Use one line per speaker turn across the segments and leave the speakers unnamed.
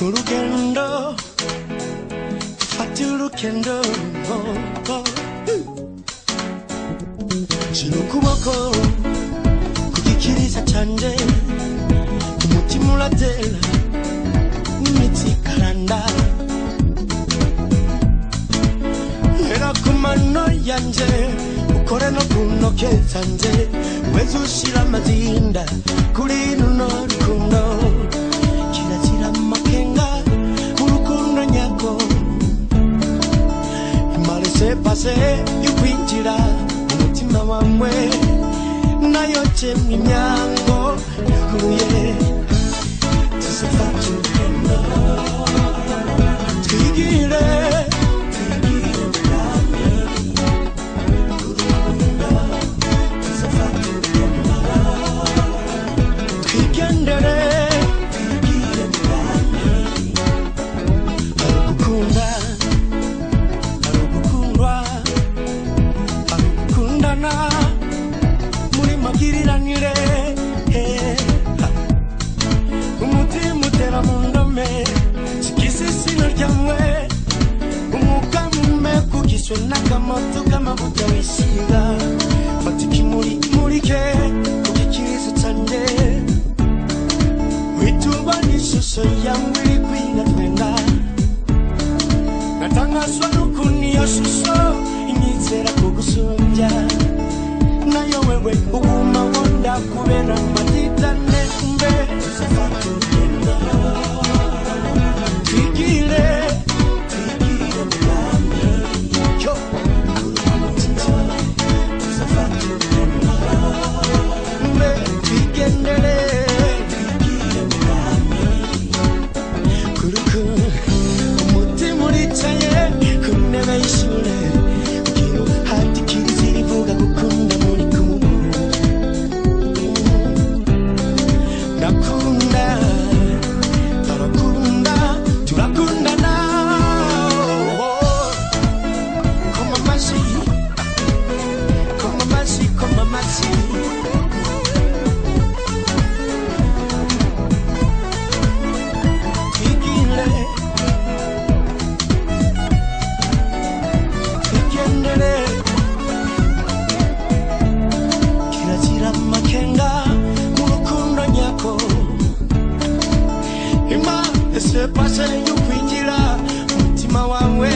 Urugendo, fata urugendo. Shira ukuboko ku gikiriza canje, umutima uratera n'imitsi ikaranda. Hera ku mano yanje, ukore no ku ntoke zanje, weze ushira amazinda kuri runo rukundo. Kirazira amakenga urukundo nyako, imara pase y'ukwinjira umutima wawe, nayo cemwe imyango yaguye. Tuzofata urugendo twigire, twigire ubwami urukundo. Tuzofata urugendo twigendere, twigire ubwami. Hari ugukunda, hari ugukundwa, hari ugukundana muri magiriranire. Umutima utera mu ndome, sikisisino ryamwe, umwuka mume kugiswe n'akamoto k'amavuta wisiga. Fata ikimuri murike ku gikirizo canje, witubona ishusho yawe iri kwinatwenga. Natangazwa n'ukuntu iyo shusho inyizera kugusumbya, nayo wewe uguma wonda kubera amatitane mbe. Tuzofata urugendo twigire, twigire ubwami. Yo, tuzofata urugendo mbe, twigendere, twigire ubwami. Kuruku umutima uricaye ku ntebe y'ishure, ugira uhatikiriza irivuga gukunda muri kumwe. Ndakunda, turakunda, turakundana. Koma amashyi, koma amashyi, koma amashyi. Twigire, twigendere. Kirazira amakenga mu rukundo nyako, ima ese pase y'ukwinjira umutima wawe,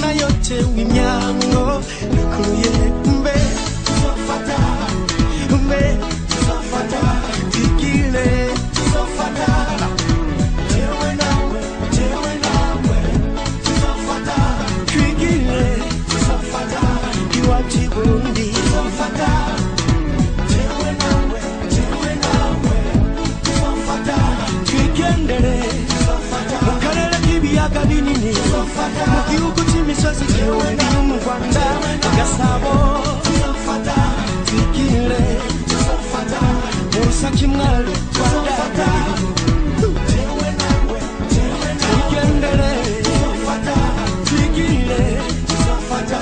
nayo tewe imyango yakuruye mbe. Tuzofata mbe, tuzofata, twigire, tuzofata jewe nawe, jewe nawe, tuzofata twigire, tuzofata iwacu i Burundi, tuzofata jewe nawe, jewe nawe, tuzofata twigendere mu karere k'ibiyaga binini, mu gihugu c'imisozi igihumbi yo mu Rwanda na Gasabo, tuzofata twigire, tuzofata mu Rusaka Mwaro tuzofata jewe nawe, jewe nawe, twigendere, tuzofata twigire, tuzofata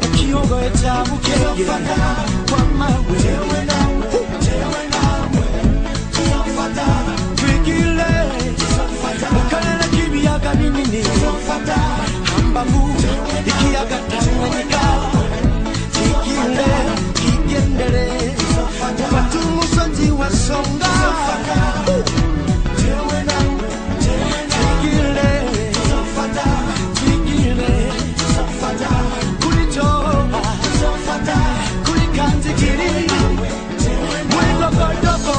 mu Kiyogoye ca Bukeye kwa mawe, jewe nawe, jewe nawe, tuzofata twigire mu karere k'ibiyaga binini, hambavu ikiyaga Tanganyika, twigire, twigendere, dufate umusozi wa Songa, twigire, twigire kuri Joba, kuri Kanzigiri, muri Dogodogo,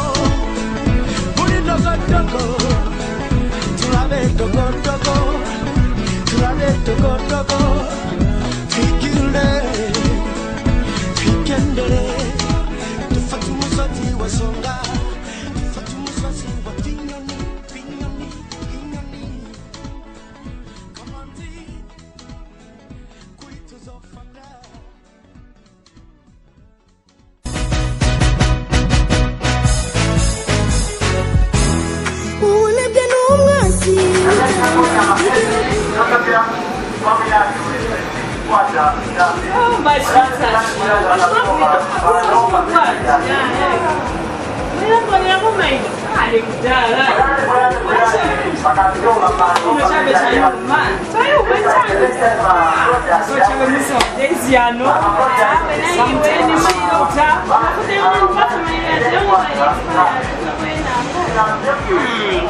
muri Dogodogo, turabe Dogodogo, turabe Dogodogo, twigire, twigendere, dufate umusozi wa Songa, dufate umusozi wa Kinyoni, Kinyoni, Kinyoni, Kamanzi, kuri tuzofata.
Ubunebwe ni umwanzi.
Oh, my sweetheart. Chabe chayuma. So chabe muso days yano. Samteni mauta.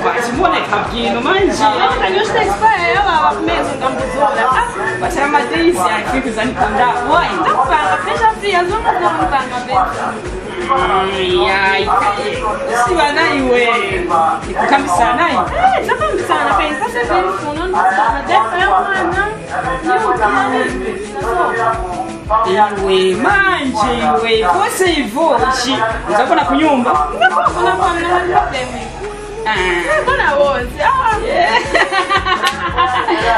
Kwachimona kabgino manje. Bachama days yakikuzani kanda. Why? Siba naiwe ikukambisa nayi iwe manje iwe kose ivo ishi uzabona kunyumba.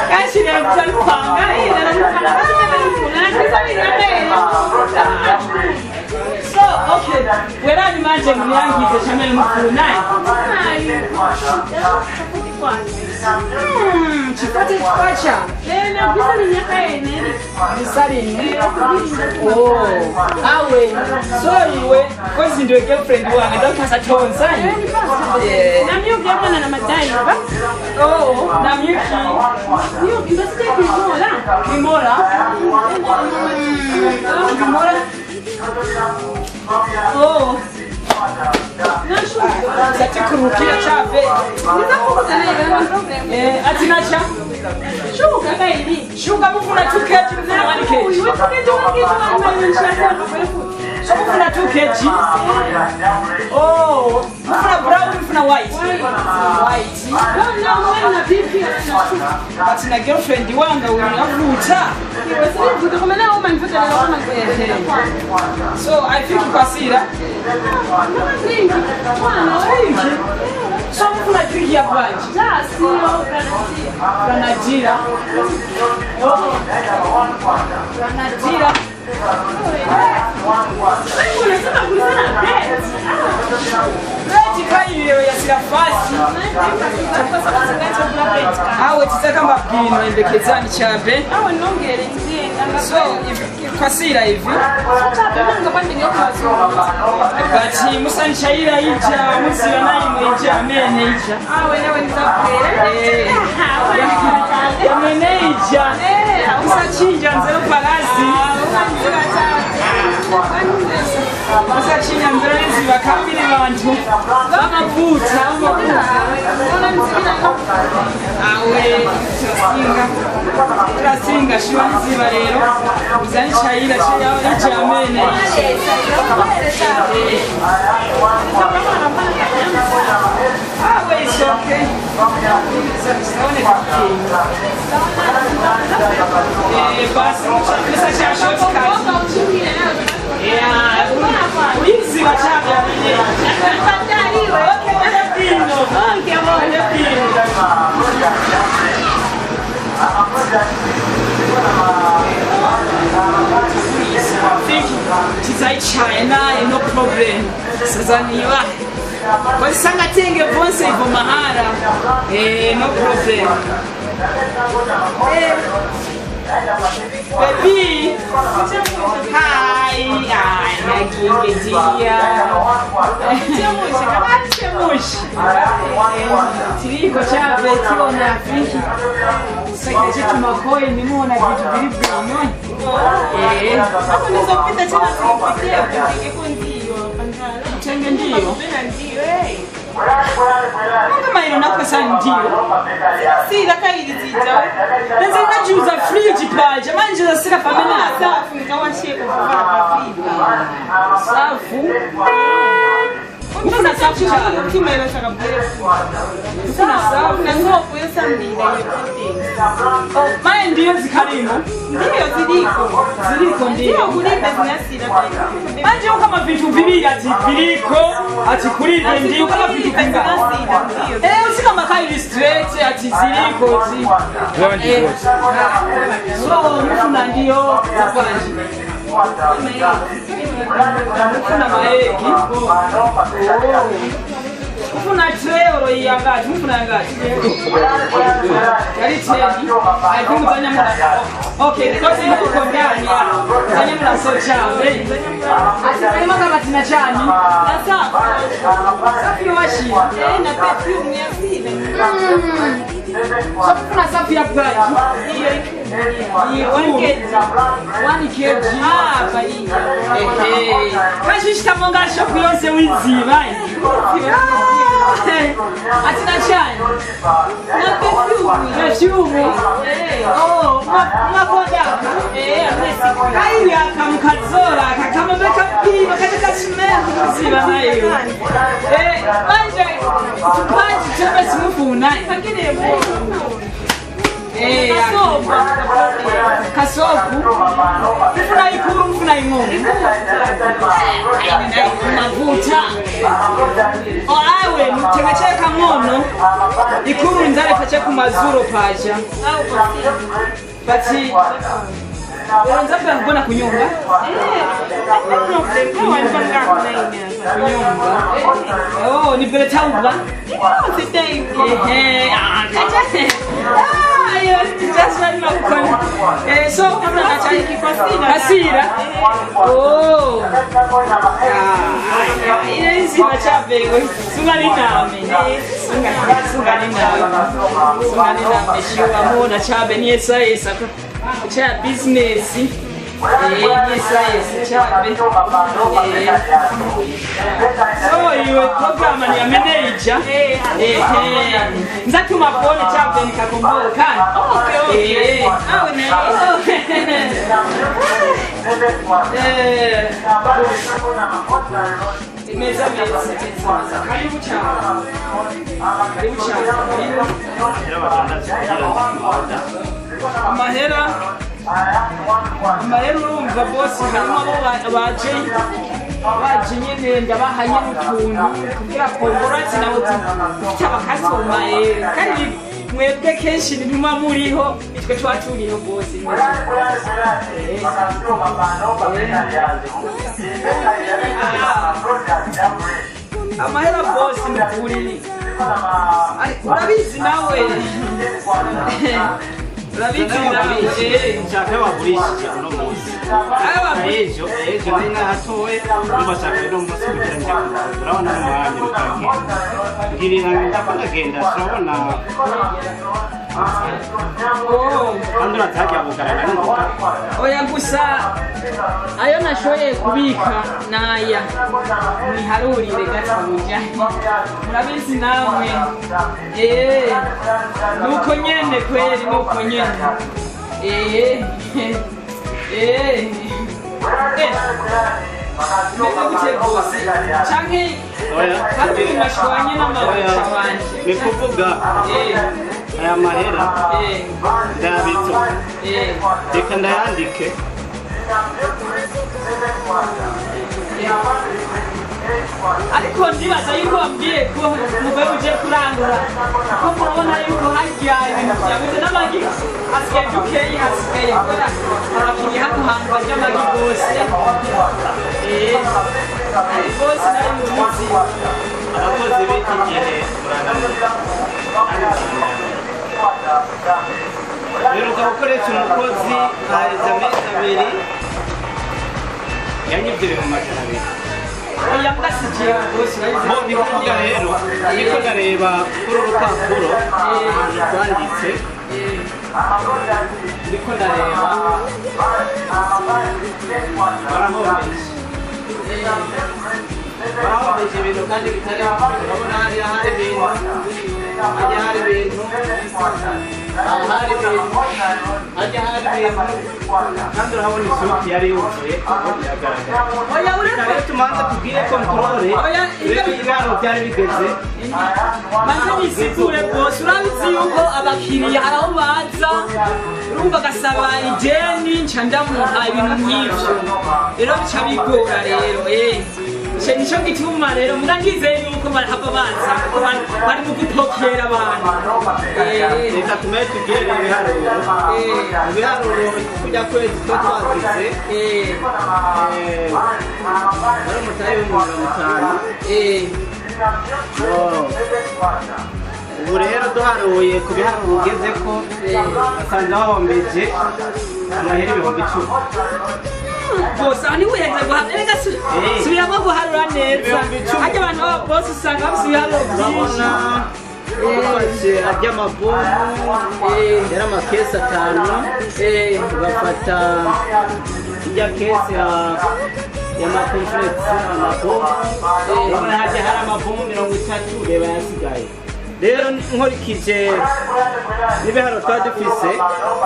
Kashira kuzanipanga. So, okay. Werani manje muniangize chamele mufuna. Chipate chipacha. Bisalini. Oh, awe. So iwe kozi ndiwe girlfriend wange ndakasa chonza. Yeah. Oh, na myuki. Mimola. Mimola. Oh. Zatikurukira chave. Ati nacha. Shuga mufuna 2 kg mufuna 1 kg. So mufuna 2 kg. Oh, mufuna brown mufuna white. White. But na girlfriend wanga unavuta. So I think kwasira. Drink. So mufuna drink ya bwanji. Granadilla. Oh. Granadilla. Bread kaiyo yasira fasi. Awe tizakamba bwino embekezani chabe. So kwasira hivi. But musanchaira ija musira naimwe ija amene ija. Amene ija. Musachinja nzero palasi. Musachinja nzero nziba kambiri bantu. Bamavuta bamavuta. Awe turasinga. Turasinga shiwa nziba rero. Muzanchaira ija amene ija. Ah, wait, it's okay. Basi, musa cha shortcut. Yeah. Uyizi wachabe. Okay, China, no problem. Sazaniwa. Kwasanga tenge bonse ivo mahara. No problem. Baby. Hi. Ai, nagingedia. Chemushi. Tiriko chabe tiona Afrika. Sasa chetu makoi nimuona vitu vilivyo.
Hapo nizopita tena sikupitia kundio pangala.
Tenge ndio.
Ndio.
Kama ilo nakosa ndio.
Si lakaili zija.
Nenze najuza fridge paja manje zasira famena.
Safu nikawasheka kufara pa fridge.
Safu. Mufuna safu chala.
Kimela chakabwera.
Mufuna safu.
Na ngopo yosambila yepoteng.
Maye ndiyo zikalimo.
Ndiyo ziliko.
Ziliko ndiyo.
Ndiyo kulipa zinasira.
Manje ukama vintu vibiri ati biriko ati kulipe ndiyo kama vintu vinga. Usika makaili straight ati ziliko zi. So mufuna ndiyo zakwanje. Mufuna maegi. Mufuna tray oro yangati mufuna yangati. Yali teni. I think muzanyamula. Okay, because iko ndani ya. Muzanyamula so chawe. Asema kama tina chani.
Sasa
Safi washi.
na perfume ya sile.
So kufuna safu ya bwanji
Iyo 1 kg.
1 kg.
Ah, iyi.
Ehe, kashishitamo nga shop yonse wiziba atina chani.
Na perfume.
Perfume. Oh, makoda.
Eh, amesi.
Kairi aka mukazora aka kamame kapima kaje kachimera kuziba nayo. Eh, manje tupanji chebe simufuna.
Pangine mo.
Eh,
Kasopo.
Kasopu. Mfuna ikuru, mfuna ing'ombe. Mavuta. Oh, awe mutengecheka ng'ono. Ikuru nzale pache kumazuro pacha.
Au pasina.
Bati uranzaga kugona kunyumba?
Eh, no problem. Kwa wanipanga kuna ine.
Kunyumba. Oh, ni vile tauba. Ehe, ah, kacha. Ah, yo, just right now kukona. Eh, so kama kacha kasira. Oh. Ah, ile nzima chabewe. Sungali nami. Sungali nami. Sungali nami shiwa mona chabe ni esa esa. Cha business. Eh, ni esa esa chabe. Eh. So iwe program ni ya manager. Eh, nzatuma phone chabe nikakomboka.
Okay.
Eh.
Awe na.
Eh. Meza meza meza. Karibu cyane. Karibu cyane. Karibu. Amahera amahera, urumva bose harimo abo baje baje nyene ndabaha nyene utuntu kugira kongorati nabo dufite abakasitoma, kandi mwebwe kenshi ntituma muriho, nitwe tuba turiho bose. Amahera bose nukuri, urabizi nawe, urabizi nawe.
Nshaka bagurishije uno munsi.
Ayo.
Ejo ejo nari nahatowe, numva nshaka uno munsi kugira njya kugura. Urabona n'umwanya utagenda ngirira, ndako ndagenda, turabona.
Oh.
Kandi uratajya bugaragara n'ingoga.
Oya, gusa ayo nashoboye kubika naya mwiharurire gatoya, murabizi namwe. Eh, nuko nyene kweri, nuko nyene. Eh eh eh, meze gute rwose canke
Oya.
kandi mashwanye n'amabaca wanje?
Ni kuvuga aya mahera ndayabitse, reka ndayandike.
Ariko ndibaza yuko bambwiye ko muve muje kurangura, ko murabona yuko harya ibintu byabuze n'amagi hasigaye dukeyi, hasigaye kubera abakiriya hano hantu barya amagi rwose. Eh, rwose nawe mubizi.
Abakozi b'iki gihe murananiwe kandi murananiwe. Mperuka gukoresha umukozi haheze amezi 2, yanyibye 200,000.
Oya, mbwa si jewe rwose, urabizi.
Bo ni kuvuga rero, niko ndareba kuri uru rupapuro ahantu rwanditse, ndiko ndareba barahombeje, barahombeje ibintu kandi bitari. Urabona hariya hari ibintu, hajya hari ibintu, aha hari ibintu, hajya hari ibintu, kandi urabona isuti yari yuzuye, ubu biragaragara.
Oya.
Reka
Uretse
rero tumanze tubwire contrôle.
Oya,
turebe ibiharuro byari bigeze.
Maze nisigure rwose, urabizi yuko abakiriya hari aho baza, urumva agasaba ideni, nca ndamuha ibintu nk'ivyo, rero bica bigora rero. Eh, ico nico gituma rero muga ndizeye yuko barahava baza, kuko bari mu gupokera abantu. Eh.
Reka tumenye tugire ibiharuro. Ibiharuro kujya kwezi two twagize, wari umutahe 50,000. Ubu rero duharuye ku biharuro ugeze ko basanze bahombeje amahera 10,000.
Bose aho ntiwihenze guharura, reka subiramo guharura neza.
10,000.
Harya abantu baba bose usanga bafise ibiharuro byinshi.
Urabona. Dufashe arya amabomu yari amakesi 5, tugafata ijya kesi ya makomfuregisi amabomu, urabona hajya hari amabomu 30, reba yasigaye. Rero nkurikije n'ibiharuro twari dufise,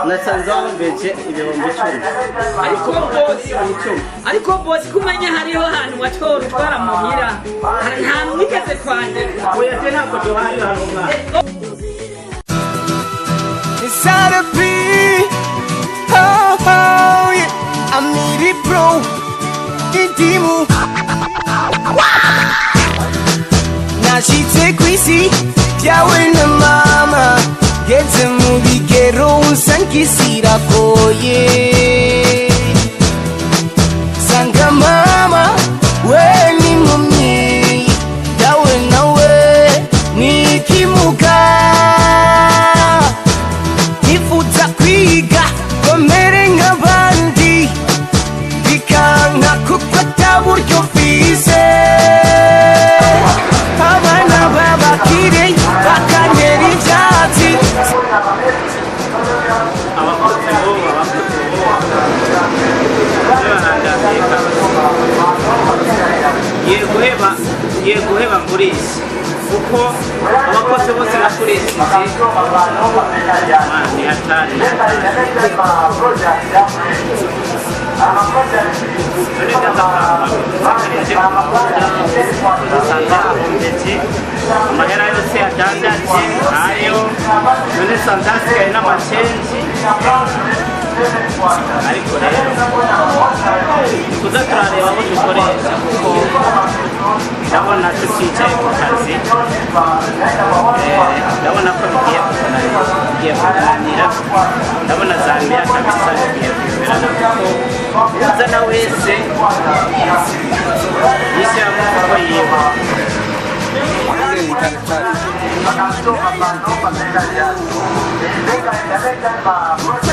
nasanze wahombeje 10,000.
Ariko boss,
10,000.
Ariko boss, kumenya hariho ahantu watora utwara muhira, hari nta wigeze kwandika?
Oya, je ntabwo duhari hano mwana.
Inside a beat, oh, oh, yeah. I need it, bro. Indimu. Nashitse kwisi byawe na mama, ngeze mu bigero nsangisirakoye, sanga mama we ni impumyi, dawe nawe ni ikimuga. Nifuza kwiga ngo mere nk'abandi, bikanka kuko ataburyo mfise. Abana b'abakire bakantera ivyatsi.
Abakozi bo, abakozi bo barandamiye kabisa. Ngiye guheba ngurisha, kuko abakozi bose nakurishije, man, ni hatari, ni hatari. None ndaza kuraba usanga ahombeje amahera yose yadandaje ayo, none sanze hasigaye n'amacenji. Ariko rero tuza turareba abo dukoresha, kuko ndabona tuticaye ku kazi. Ndabona ko bigiye kutunanira, bigiye kutunanira. Ndabona Zambia kabisa bigiye kuyoberana, kuko uzana wese yishyira mu maboko yiwe.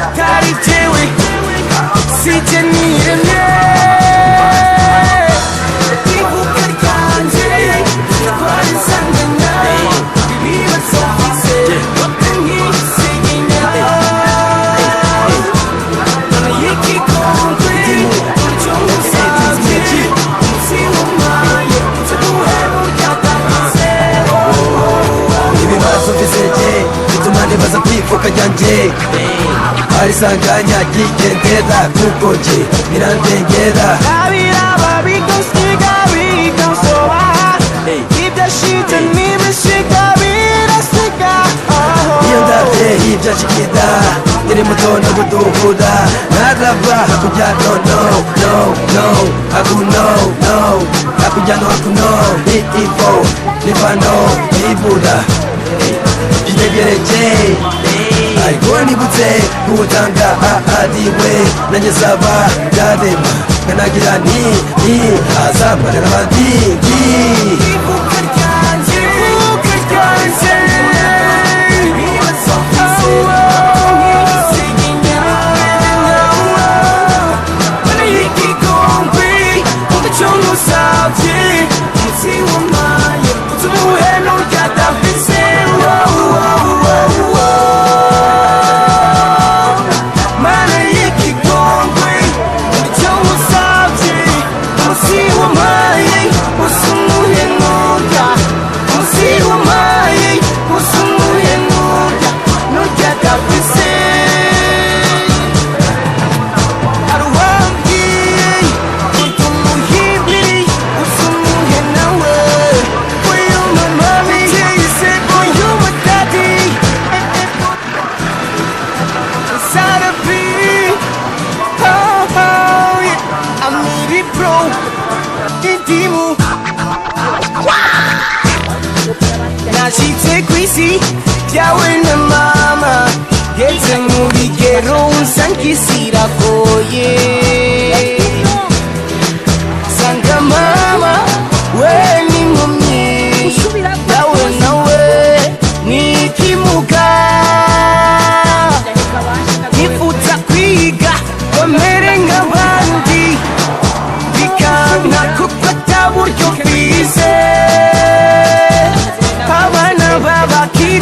Atari jewe, sije niremye, ivuka ryanje twarisanganya ibibazo mfise bakanyisiginya y'ikigongwe icyo ngusabye umunsi w'umaye nzoguhera uryadahise.
Ibibazo mfise bituma nibaza kwifuka ryanjye hari isanganya ryigendera, kuko nje birandengera.
Abiraba bikansiga bikansoba, ibyashitse n'ibishika birasiga.
Iyo ndabye ibyashikira nkiri muto no guduhura, naraba hakurya, no, no, no, no, hakuno, no, hakurya, no, hakuno, ni ivo nivano nibura byitegereje, ariko nibutse kuwutanga ahadiwe nanjye saba ndarema nkanagira nti ni azambara n'abandi ndi.
Ivuka ryanje, ivuka ryanje, ibibazo mfise nkisiginya y'ikigongwe icyo ngusabye umunsi w'umaye utumuhe n'uryadafise. Mana y'ikigongwe icyo ngusabye umunsi w'umaye usumuhe n'urya, umunsi w'umaye usumuhe n'urya n'uryadafise. Aruwambwiye utumuhimbiri usumuhe nawe uyu mumami uyu mudadi. Inside of me, oh, oh, yeah. I need it, bro. Indimu. Nashitse kwisi byawe na mama, ngeze mu bigero nsangisiragoye, sanga mama we ni impumyi, dawe nawe ni ikimuga. Nifuza kwiga ngo mere nk'abandi, bikanka kuko ataburyo mfise. Abana b'abakire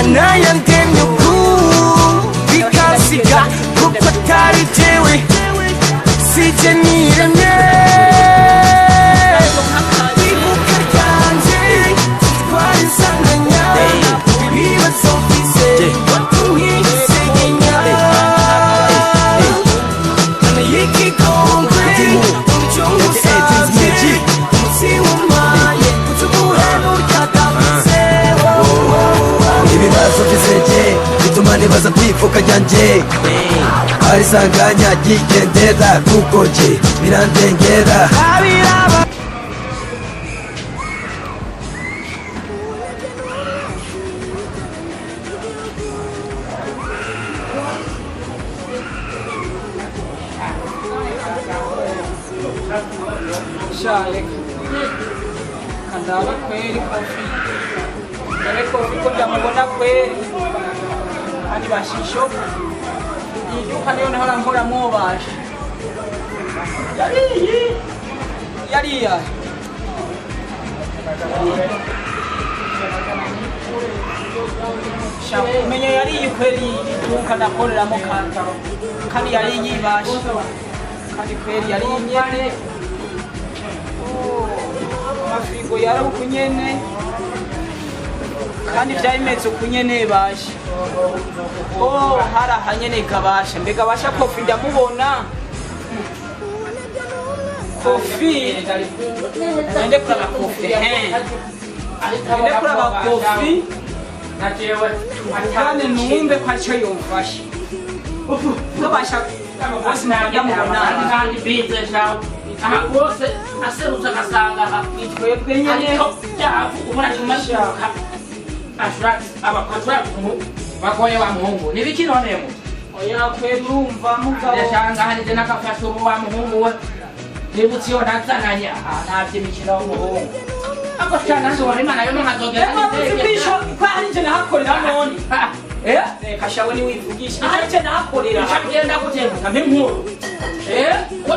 Imana yandemye uku bikansiga kuko atari jewe, sije niremye. Ibuka ryanje twari insanganya, ibibazo mfise watumwisegenya y'ikigongwe umuco ngusavye umunsi wumaye utuguhemurya dafise.
Ibibazo by'isenge bituma nibaza kwifuka ryanjye ari isanganya ryigendera, kuko jye birandengera.
Abiraba.
Sha, reka kandaba kweri Kofi, dore Kofi ko ndamubona kweri kandi bashisho iyi duka niyo nahora nkora mwobasha yariyi yariya. Sha, umenya yariyi kweri iduka nakoreramo kandi yari yibasha kandi kweri yari nyene amafirigo yari uku nyene kandi vyari bimeze uku nyene basha. Oh, hari ahanyene kabasha, mbega basha Kofi ndamubona Kofi, nende kuraba Kofi, nende kuraba Kofi tuvugane numve ko arico yomfasha nobasha bose ndamubona.
Kandi bize shawe aha rwose aserutse agasanga aha
ni twebwe nyene.
Ariko byavu ubona kimashuka ashura abakozi bagoye wa muhungu nibiki none mu
Oya kweri, urumva mugabo.
Ndashanga hanije nakafashe ubu wa muhungu we nibutse iyo nazananye aha ntavy'imikino w'umuhungu ako shana nzobona Imana yo nkazogera.
Bisho ko hari nje nahakorera none.
Eh.
Reka shawe niwivugisha, hari nje nahakorera.
Bigenda gute nka inkuru eh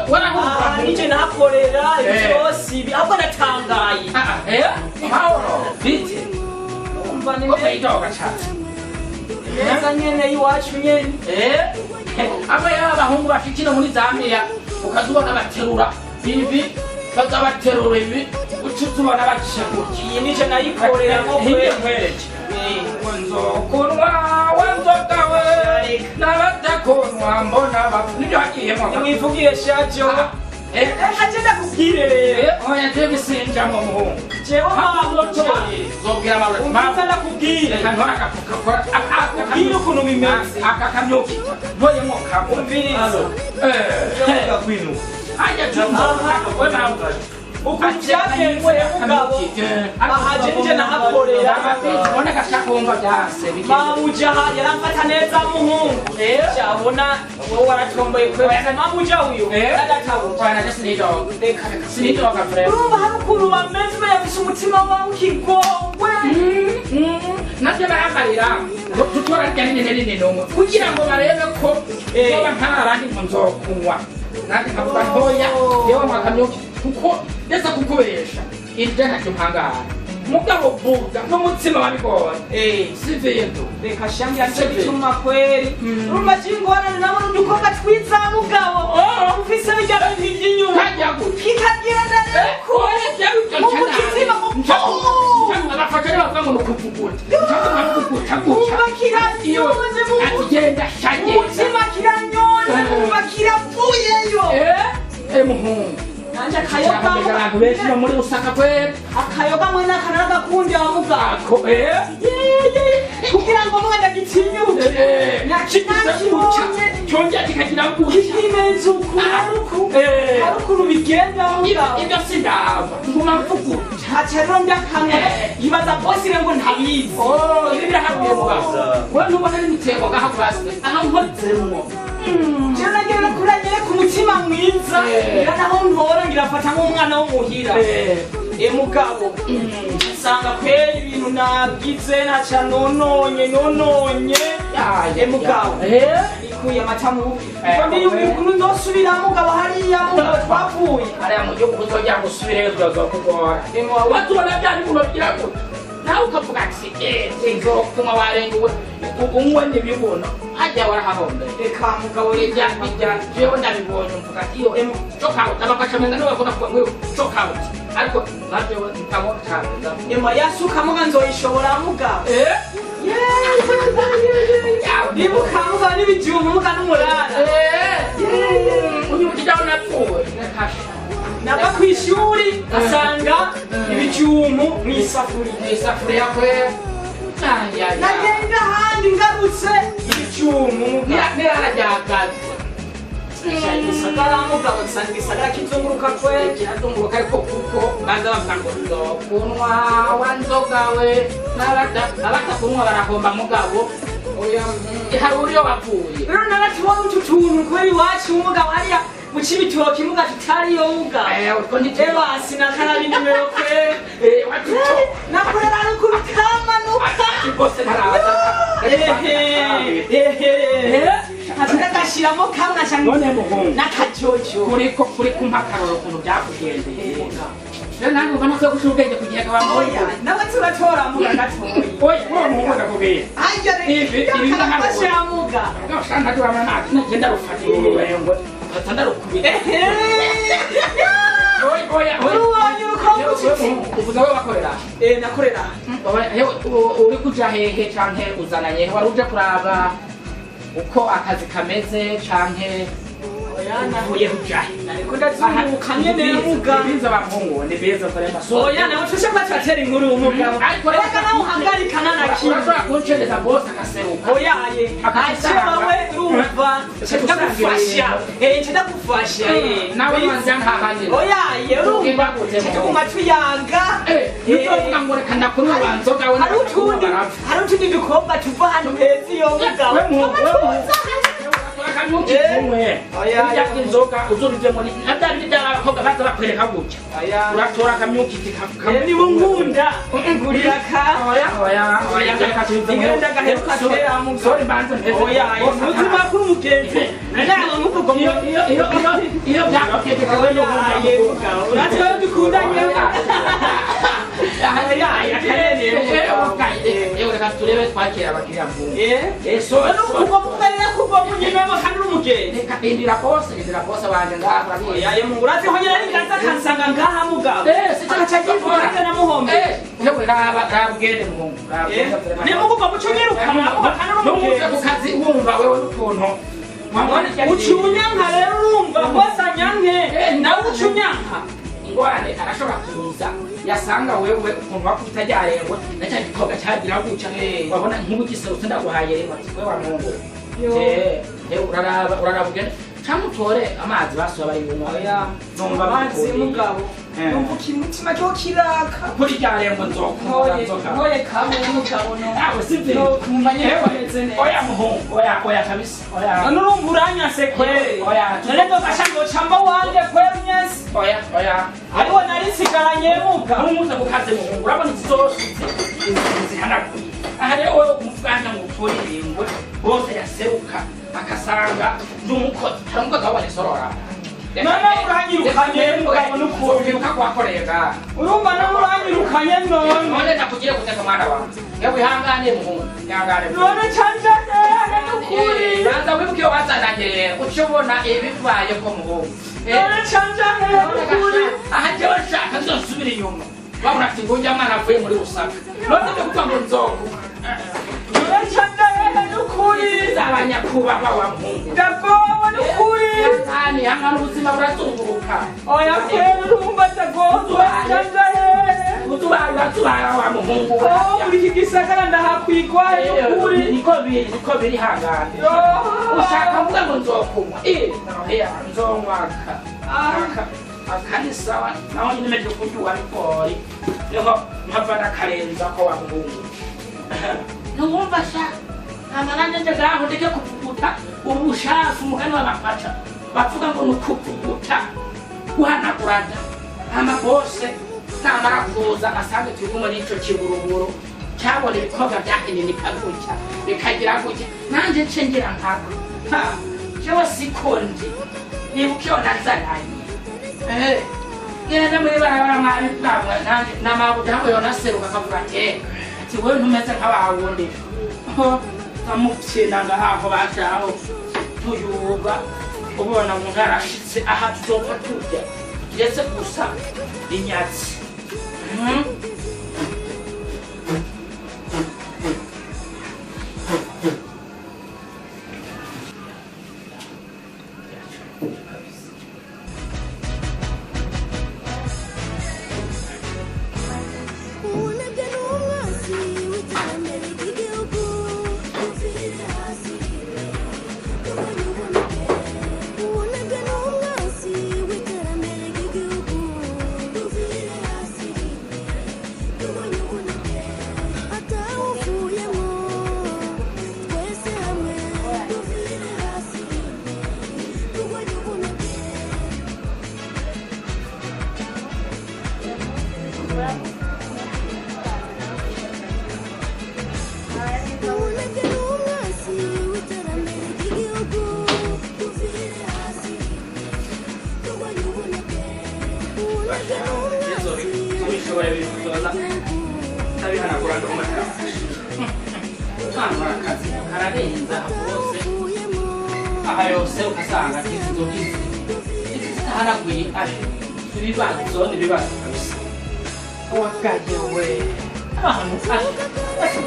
warahuka?
Hari nje nahakorera byose ibi, ahubwo natangaye.
Eh, mahoro bite?
Umva ni
ko kwidoga cyane.
Neza nyene iwacu nyene.
Eh, aba y'abahungu bashikira muri Zambia ukazubona baterura ibi, baza baterura ibi, uca uzubona bacishe gutya.
Iyi nije nayikoreramo
Hirya
kweri.
nkwereke nzokunwa wanzoga we n'abadakunwa mbona bapfa nibyo hagiyemo.
Niwivugiye shajo.
Eh.
Reka je ndakubwire rero.
Eh, oya je bisinjamo muhungu.
Jewe mabuja.
Zobwira abawe.
Umvise, ndakubwire.
Reka nkora agapfuka.
Kubwire ukuntu bimeze.
Aka kamyuki ntoyemo kamwe.
Umviriza.
Hajya tuzo we mabuja.
Ukuntu byagenze mugabo, aha je nije nahakorera.
Ubona gashakumva byase.
Mabuja yaramfata neza muhungu. Cyabona wowe waratomboye kwezi mabuja uyu n'agatabo.
Reka sinidoga frere.
Urumva hari ukuntu bameze bayafise umutima wawe ukigongwe.
Navyo baramarira ngo tutora rya rinini rinini umwe kugira ngo barebe ko zoba nta ngo nzokunywa nanjye nkavuga ntoya yewe mwakamyuki kuko ndetse kukubesha iryo ntacyo mpangara mugabo vuga n'umutsima wabigora si vintu.
Reka shangira nico gituma kweri urumva cingorane nabona udukobwa twiza mugabo ufise birya bintu vy'inyuma
kajya gutya
kikagenda rero kure mu mutima mu
abafasha bavuga ngo ni ukuvuguta cyangwa nkavuguta gutya.
Umva kiranyonze mu
agenda shagenda.
Umutima kiranyonze umva kiravuyeyo.
Eh muhungu.
Nanje akayoga.
Abantu benshi no muri Rusaka kweri.
Akayoga mwe n'akana n'agakundi wa mugabo.
Ako eh.
Kugira ngo mwana gitinyuke. Nakibonye.
Cyongera kikagira gutya.
Kikimeze uku haruku harukuntu bigenda mugabo.
Ibyo sindava nguma mvuguta.
Ntaca rero ndakamwe yibaza bosi rero ngo ntabizi.
Oh, ibi biraharuye mugabo we ntubona n'imitego ngaha kurasi aha nkozemwo.
Jewe nagira kuri anyereka umutima mwiza. Ngira naho ntora ngira afata nk'umwana wo muhira. E mugabo nsanga kweri ibintu nagize ntaca nononye nononye. E mugabo ikuye amata mu ubwo ndiyumvira ukuntu nzosubira mugabo hariya mugabo twavuye.
Hariya mu gihugu uzongera gusubireyo byazokugora. Watubona bya bintu bagira gutya nawe ukavuga ati
Ati nzokunywa warenga unywe n'ibibuno hajya warahahombeye.
Reka mugabo.
Bijya bijya, jewe ndabibonye mvuga ati iyo choke abafasha menga niwe bakunda kuvuga ngo choke out, ariko nka jewe nkabona cyane.
Ema yasuka muga nzoyishobora mugabo. Nibuka muga n'ibijumbu muga n'umurara.
Unyibukije aho napfuye nakasha.
Nava ku ishuri asanga ibijumbu mu isafuriya.
Mu isafuriya kwe.
Nagenda ahandi ngarutse ibijumbu muga.
Nirarajyagaze.
Igisagara mugabo, nsanga igisagara kizunguruka kwe.
Kirazunguruka, ariko kuko baza bavuga ngo nzokunywa wa nzoga we, abatakunywa barahomba mugabo. Hari uriyo wapfuye.
Rero naratubona utu tuntu kubera iwacu mugabo hariya mu Cibitoki muga tutariyo muga.
Utwo ni
Ewa sinakaraba inimero kwe.
Watuto.
Nakorera rukuru kamanuka.
Bose ntaraza.
Ehe ehe, nkaca gashiramo kamwe nkaca
None muhungu,
n'akajojo.
Kuriko kuri kumpa akaroro ukuntu byakugendeye, rero nanjye ubona ko gushira ubwenge kugihe kabamo.
Oya, nawe turatora muga gatoyi.
Oya, uwo muhungu ndakubwira.
Harya.
Ibi
Karafasha muga.
Gashana ntabwo nagenda rufata ururengwe fata ndarukubita.
Ehe.
Oya oya oya.
Urubonye urukobwa ucitse.
Uvuze aho bakorera?
Eh, nakorera.
Hewe, uri kuja hehe canke uzananye? Wari uje kuraba uko akazi kameze canke
Oya,
uvuye uja he?
Nariko ndazunguruka nyene muga.
Ni beza bamuhungu, ni beza vraiment.
Oya, nawe tushe kuba turatera inkuru mugabo.
Ariko
reka nawe uhagarikana na kimwe.
Urashobora kuncereza bose akaseruka.
Oyaye, ace wawe urumva ndagufasha, ndagufasha.
Nawe manza ntahanira.
Oyaye, urumva
Ugenda gute?
tuguma tuyanga.
Nuzovuga ngo reka ndakunywa wa nzoga we.
Hari utundi, hari utundi dukobwa tuva hano heza iyo mugabo.
We muhungu, we muhungu. Akamyuki
Oya.
ibya inzoga uzubivemo na bya bindi by'abakobwa baza bakwereka gutya.
Oya.
Uratora akamyuki.
Niba unkunda ngurira ka.
Oya oya oya, reka tubivemo.
Ingene ndagaheruka kera mugabo.
Sorry, mbanze mpeze.
Oyaye, ntuzuma kuri umugenzi nawe nkuvuga.
Iyo iyo iyo iyo iyo byakutegeka we.
Oyaye mugabo, natwe dukundanye.
Reka turebe twakira abakiriya mvungu.
None kuva mugarira kuva munyimemo kandi uri umugenzi.
Reka indira bose, indira bose wanje ngaha urabizi.
Oyaye mungu, urazi ho nyine ningaza akansanga ngaha mugabo, agaca agivuga namuhombe.
Yewe, raba raba ugende muhungu, raba ugende.
Nimukuva muco unyirukana muga kandi uri
Numuze
umugenzi.
ku kazi wumva wewe n'ukuntu wabona
Uca unyanka rero, urumva rwose anyanke nawe uca unyanka.
Ingorane arashobora kuza yasanga wewe ukuntu wakubita ryarengwa na cya gikobwa cyagira gutya, wabona nk'ubu giserutse ndaguhaye rero ati we wa muhungu. Uraraba uraraba ugende cyangwa utore amazi basuba bari
Oya.
Numva
Amazi
bikuriye.
mugabo. Numva ikimutima cyo kiraka.
Kuri ryarengwa nzokura
Ntoye
nzoka.
ntoye kamwe mugabo no.
Awe sivyo?
No kumva nyene kumeze neza.
Oya muhungu, oya oya kabisa, oya.
None urumva uranyase kweri.
Oya.
None ndogasha ngocamba wanje kweri unyase.
Oya oya.
Ariwo nari nsigaranye muga.
Numuze ku kazi muhungu, urabona izi zose izi zihanaguye aha rero, wowe umuvugana ngo utore ibingwe bose yaseruka akasanga ndi umukozi, hari umukozi wabonye sorora.
None uranyirukanye mugabo n'ukuri.
Wiruka kuhakoreye ngaha.
Urumva none uranyirukanye none.
None ndakugire guteka mwana wanjye? Yewe, ihangane muhungu, ihangane.
None canje nene n'ukuri.
Banza wibuke iyo wazananye rero uce ubona ibibaye ko muhungu.
None canje nene n'ukuri.
Aha jewe nshaka nzosubira inyuma babona ati ngujya mwana avuye muri Rusaka, none ndikuvuga ngo nzoku.
None canje nene n'ukuri.
Z'abanyakubahwa wa muhungu.
Ndagowe n'ukuri.
Ihangane, ihangane, ubuzima burazunguruka.
Oya kweri, urumva ndagowe canje hehe.
Uzubaye urazubara wa muhungu we.
Oh, muri iki gisagara ndahakwigwa n'ukuri.
Niko biri, niko biri, ihangane.
Yo.
Ushaka mvuga ngo nzokunywa, noheya nzonywa aka aka aka ni sawa, naho nyine meje kurya bigori niho mpava ndakarenza ko wa muhungu ntiwumva sha hama nanje nje ngaho ndeke kuvuguta ubushafu, umugani w'abapaca bavuga ngo ni ukuvuguta guhanagurana, hama bose namara kuza asange turi kumwe n'ico kiburuburu cyabona ibikorwa byahininika gutya bikagira gutya, nanjye nce ngira nkako. Ha, jewe siko ndi nibuka iyo nazananye. Genda muri barabara mwari bwamwe nanjye namabuja hamwe yonaseruka akavuga ati ati Ati wewe ntumeze nk'abawundi. Nkamubyina ngaho bashaho tuyuba ubona umuntu arashitse aha tuzopfa turya kiretse gusa inyatsi. Aha yose ugasanga izi zitahanaguye ibibazo n'ibibazo kabisa wagayewe abantu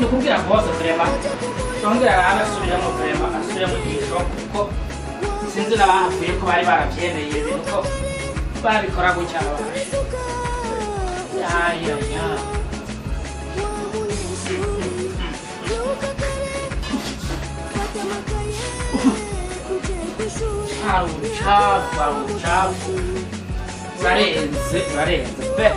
ni kubwira ngo hose vrema yongera arabe asubiramo vrema asubiremo igisho kuko sinzi n'abahavuye ko bari barabyemeye ibintu ko babikora gutya ya ya urucafu urarenze urarenze pe.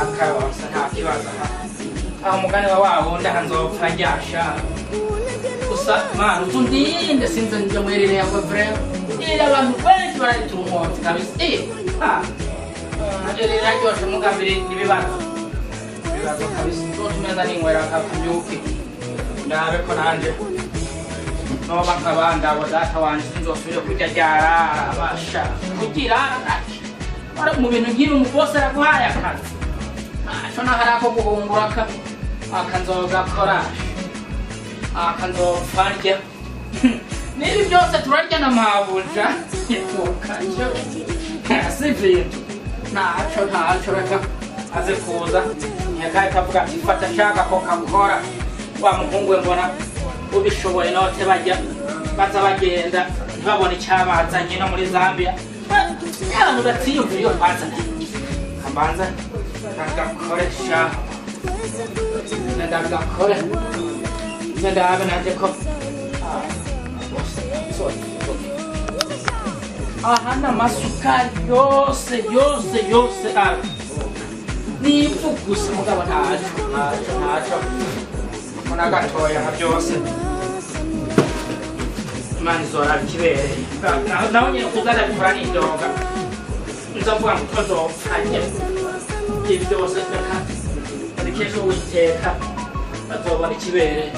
Akaronsa nta kibazo aho umugani wa wawundi aha nzopfa ndyasha gusa mana uzundinde sinze nje mwerere yawe vrema iri abantu benshi bararitura umwotsi kabisa riraryoshe mugambire ibibazo ibibazo kabisa uzotumeza ninywera akabyuke ndabe ko nanje noba nkabandi abo data wanje sinzosubire kurya ryarara basha kugira ari mu bintu nk'ibi umubose araguhaye akazi ntaco naho ari ako guhungura akanzogakora akanzopfa ndya n'ibi byose turarya na mabuja si ibintu ntaco ntaco reka aze kuza ntiyakahita avuga ati fata nshaka ko kakora wa muhungu we mbona ubishoboye note bajya baza bagenda ntibabone icyabazanye no muri Zambia abantu batiyumvira iyo twazana kambanza ndagakoresha ndagakore ndabe nanje ko aha n'amasukari yose yose yose n'ivu gusa mugabo ntaco ntaco ntaco mbona gatoya nka byose Imana izora ikibereye naho nyine kuza ndabikora n'indoga nzovuga ngo tuzopfa nyene ibi byose reka ariko Uwiteka azobona ikibereye.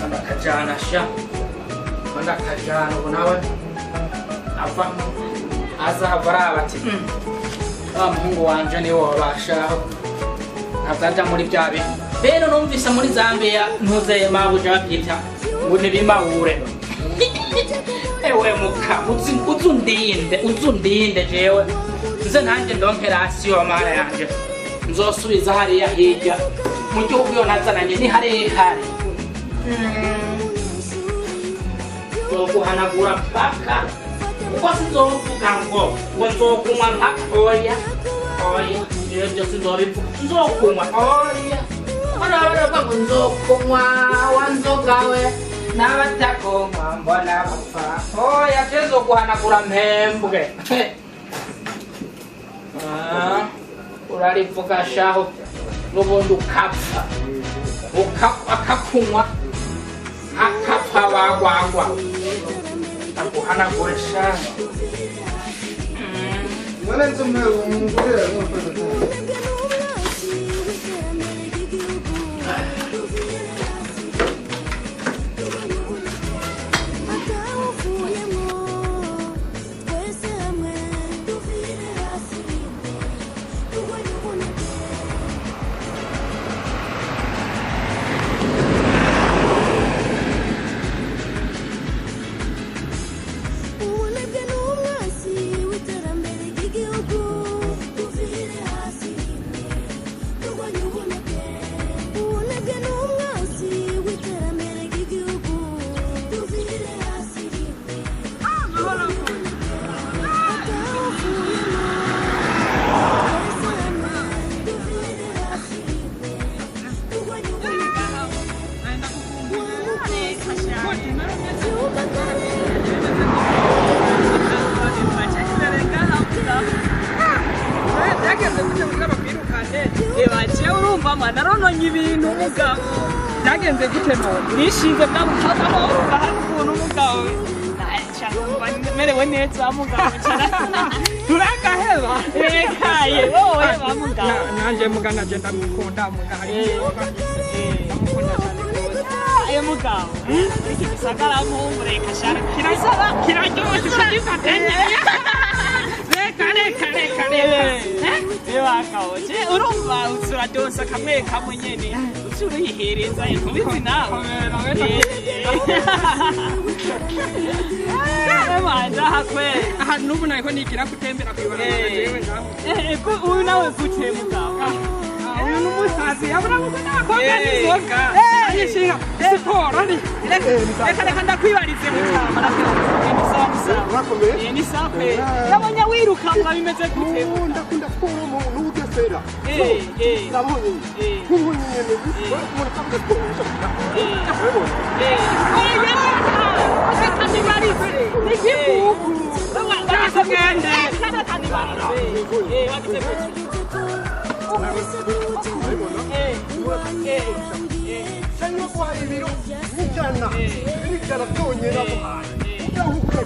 Ndakajana sha ndakajana ubu nawe ava azahava araba ati wa muhungu wanje niwe wabashaho ntabwo aja muri bya bintu rero numvise muri Zambia ntuzeye mabuja babyita ngo nibimawure ewe muka uzundinde uzundinde jewe nze nanjye ndonke rasiyo mara yanje nzosubiza hariya hirya mu gihugu iyo nazananye ni harehare nzoguhanagura mpaka kuko sinzovuga ngo ngo nzokunywa mpaka oya oya ibyo byose nzobivuga nzokunywa oya hano baravuga ngo nzokunywa wa nzoga we n'abatakunywa mbona bapfa oya je nzoguhanagura mpembwe urarivuga shaho n'ubundi ukapfa akakunywa akapfa wagwagwa aguhanagure sha.
None nzumwe umugurira n'amafaranga.
Narononye ibintu mugabo byagenze gute none nishinze bwa butaka urumva hari ukuntu mugabo merewe neza mugabo
Turagaheba.
ekaye wowe ba mugabo
Nanje mugana je ndamukunda mugabo. Ndamukunda cyane rwose.
Ayo mugabo iki gisagara muhumureka shara kirasaba
Kiraryoshe kugifatanya. Reka reka reka reka.
Ebakawo je urumva utsura donsa kamwe kamwe nyene utsura uyihereza ntubizi nawe Emanza hakwe
Aha nubu nariko nigira gutembera kwibarabara jewe ngaho.
Uyu nawe gute mugabo?
Uyu n'umusazi yabura gukunda abakobwa n'inzoga. Ayishinga siporo ni.
Reka reka ndakwibarize mutama ni sawa ni sawa.
Urakomeye?
Ni sawa pe. Nabonye wiruka mwa bimeze gute?
Ndakunda siporo n'ubugesera. Nabonye nk'ubonye nyene umuntu akavuga siporo ushaka.
Reka ndibarize. Ni igikuku.
Ndakugende.
Reka ndibarize. Wagize gute?
Cyangwa ko hari ibiro n'ijana n'ijana byonyine naguhaye. Kugira ngo ukore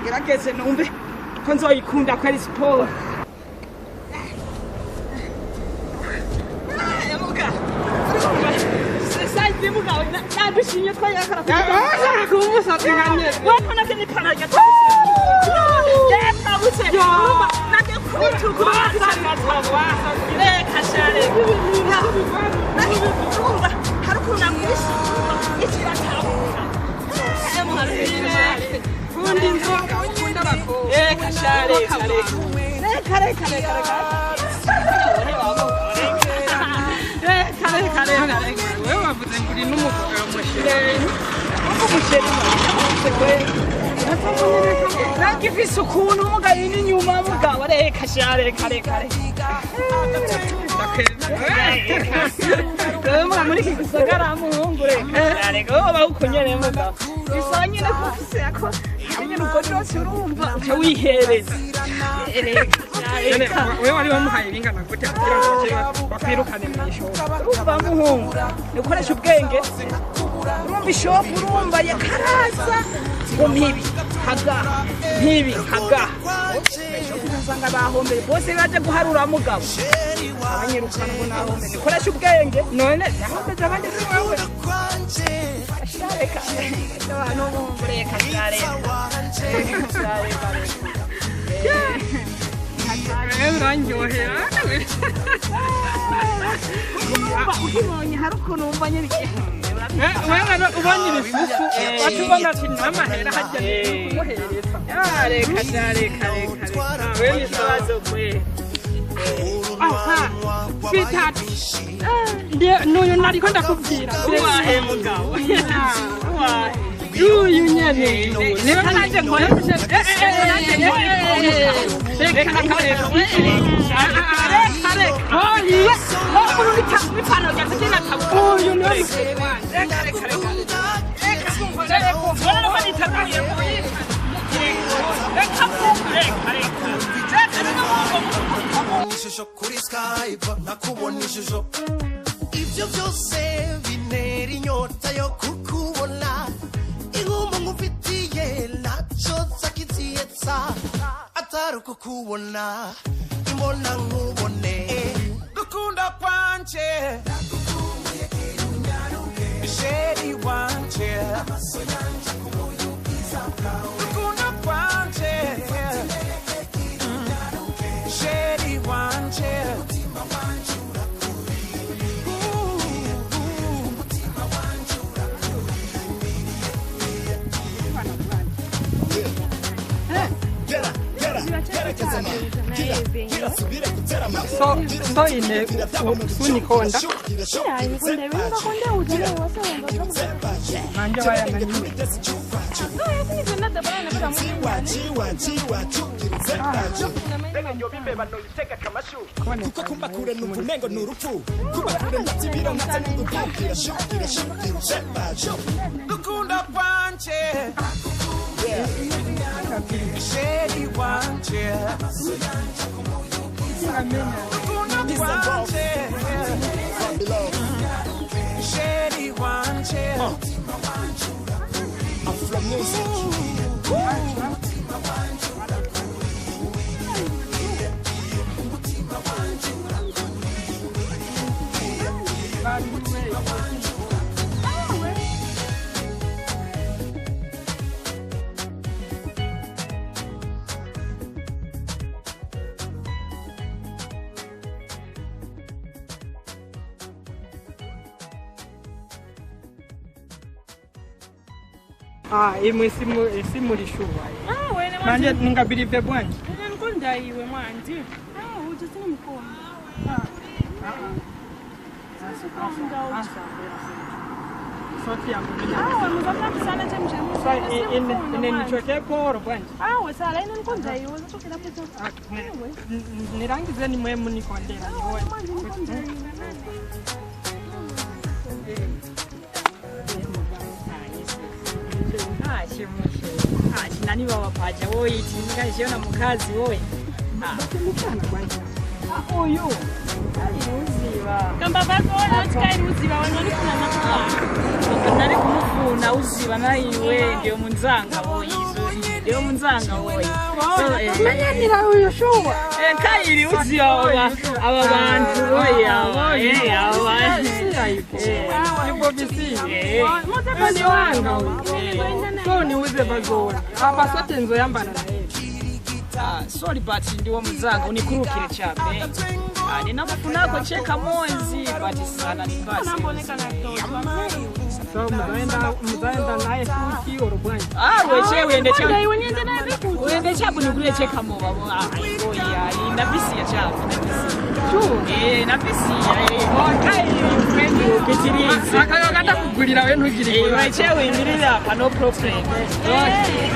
Ngerageze numve ko nzoyikunda kweri siporo.
Kumusazi nka nyene. Ukunda inzoga ukunda abakobwa. Wewe wavuze ngo uri n'umugabo musheri.
Nagifise ukuntu mugabo n'inyuma mugabo reka sha reka reka reka muri iki gisagara muhungu reka reka wowe bawukunyene mugabo bisaba nyine ko ufise ako nyine ubwo ryose urumva uca wihereza reka reka
Wewe wari wamuhaye bingana gute kugira ngo bace bakwirukane mu ishuri?
Urumva muhungu nikoresha ubwenge urumva ishopu urumva yakaraza ngo mpibi hagaha mpibi hagaha ishopu ugasanga bahombeye bose baje guharura mugabo abanyirukana ngo nahombeye nikoresha ubwenge
None yahombeje abandi si wewe.
reka abantu bumva reka reka reka
Wewe urandyohera.
Urumva ukibonye hari ukuntu wumva nyine Wewe ubonye ibisusu wacu ubona ati n'amahera hajya kumuhereza.
Ah, reka sha, reka reka reka. Wewe ni sawazo kwe.
Aha, sweetheart. Ndiye n'uyu nariko ndakubwira.
Uwahe mugabo. Uwahe.
Uyu nyene.
Reka nanje nkore.
Reka nkore. Reka reka. Oya. Uyu niwe mushere wanje.
Reka reka reka. Reka reka. Mbona ko nitaguye mu Reka reka reka. Reka
Ishusho kuri Skype nakubona ishusho. Ibyo byose bintera inyota yo kukubona. Inkumbu ngufitiye ntacyo nzakiziyetsa atari ukukubona imbona nkubone.
Gukunda kwanje Sheri wanje Gukunda kwanje Sheri wanje
So ine sunikonda. Manje waya
Kuko kumba kure numva umengo ni urupfu kuba kure ndatibira nkaza n'ingubwira shukira shukira zebajo.
Gukunda kwanje Sheri wanje Gukunda kwanje Sheri wanje
Afro music.
Ah, imwe simu simulishuwa. Manje ningabilive bwanje.
Nkonda iwe mwandi. Ah, uje sina mkonda.
Soti yangu.
Ah, muzafana sana chemchemu.
Sa ine nichoke poro bwanje.
Ah, we sala ine nkonda iwe uzachokera pesa.
Nirangize ni mwe munikondera niwe.
Ah, chinani baba paja woyi tingashiona mukazi woyi. Ah, uyu. Ali uziva.
Kamba vazoona kuti uziva vanhu vanofuna nakuva.
Nari kumufuna uziva na iwe ndiyo munzanga woyi. Ndiyo munzanga woyi. So
Menyanira uyu shuwa.
Kairi uziva aba bantu woyi aba. Aba.
Ibo bisi. Ni wanga uyu. So niuze bazora. Apa sote nzoyambana naye.
Sorry but ndiwo muzanga unikurukire chape. Ninamufunako cheka monzi but sana nipasi.
So muzaenda naye futi oro bwanje.
Ah, weche uende chape.
Uende naye futi.
Uende chape nikule cheka mo babo. Ah, oya, inabisi chape, inabisi.
Sure.
Nabisi. Okay, upitirize.
Akayo kata kugulira we ntugire.
Weche uimirira pa no problem.
Okay.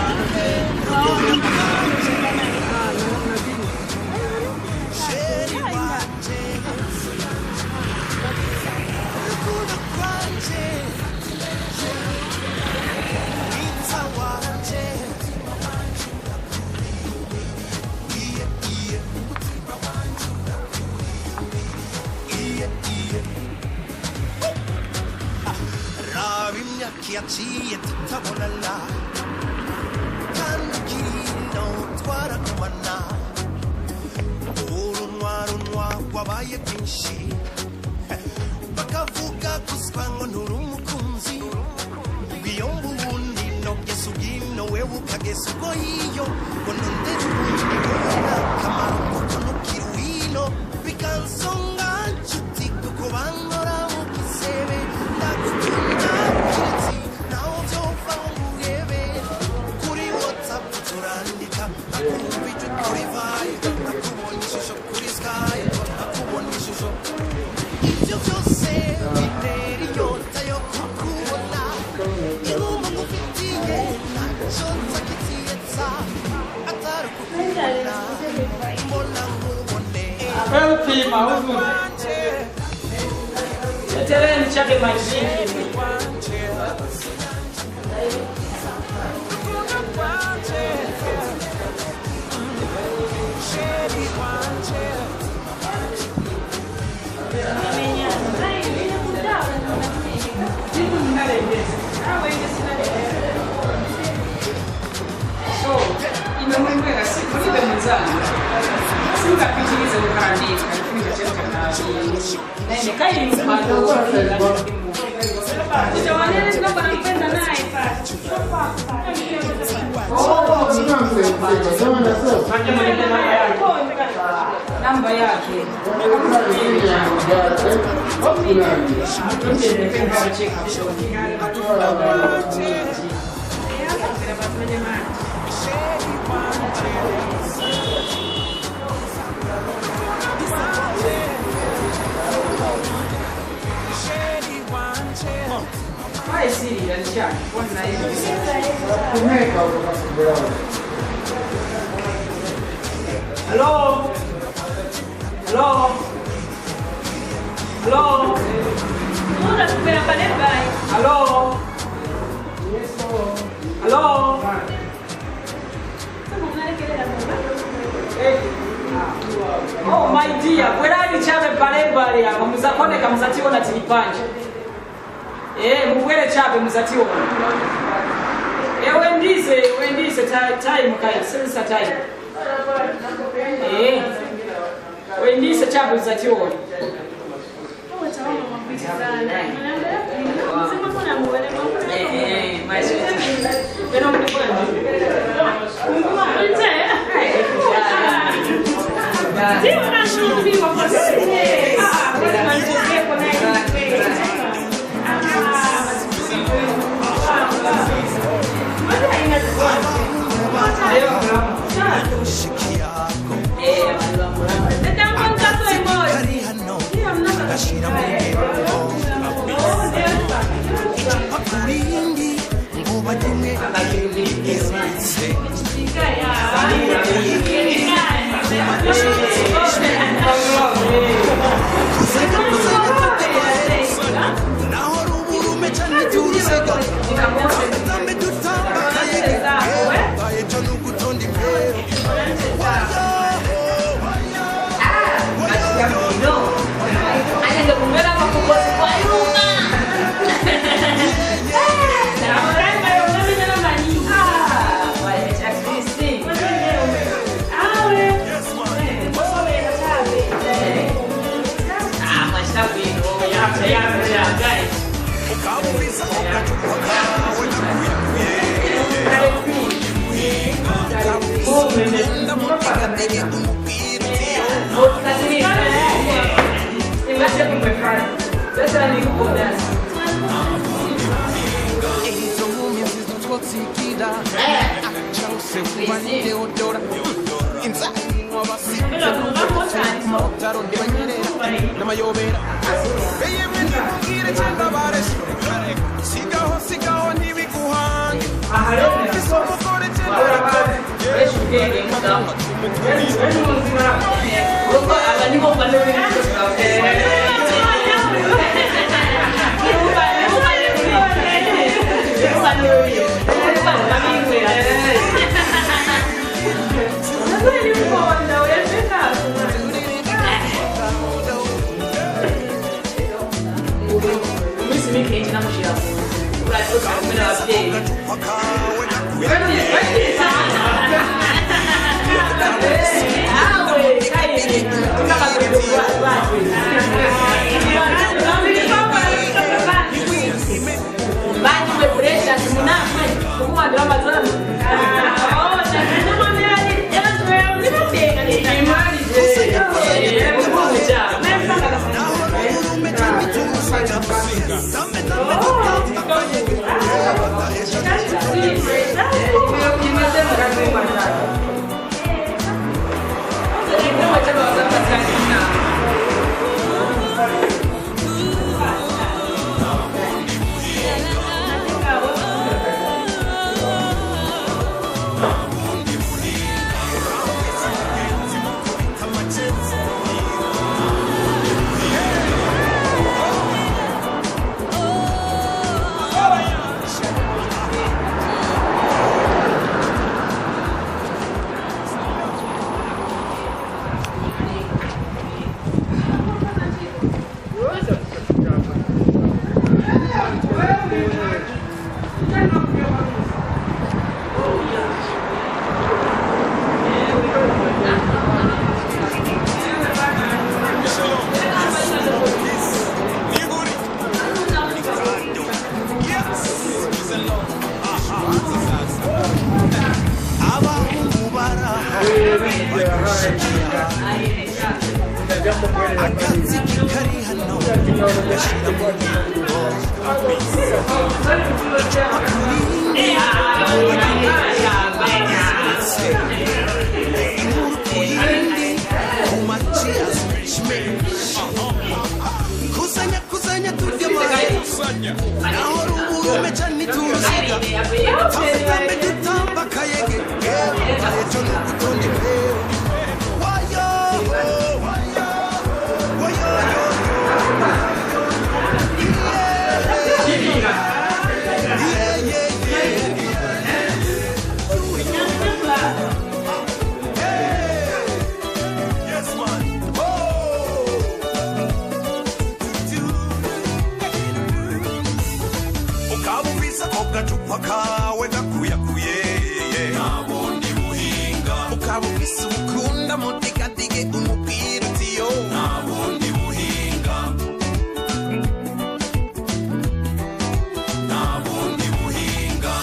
Imyaka yaciye tutabonana kandi ukirino twaragumana urunwa runwa wabaye byinshi bakavuga guswa ngo nturi umukunzi wiyomba ubundi nogesa ubwino wewe ukagesa ubwo hiyo ngo nondere ubundi ubona akamaro kuko ntukiri wino bikansonga nshuti kuko bankora mu gisebe ndagukunda.
Wewe upima uzuze.
Leteleni chape majiki. So, imemwembera simulibe muzangu singapitirize kukarandika kifunga chetu kaili mpando. Namba yake. Hello? Hello? Hello? Hello? Hello? Oh my dear, bwerani chabe balebale apa muzakoneka muzationa tili panje. Mubwere chabe muzationa. Wendize time kaya sensa time. Wendize chabe muzationa. My sweet.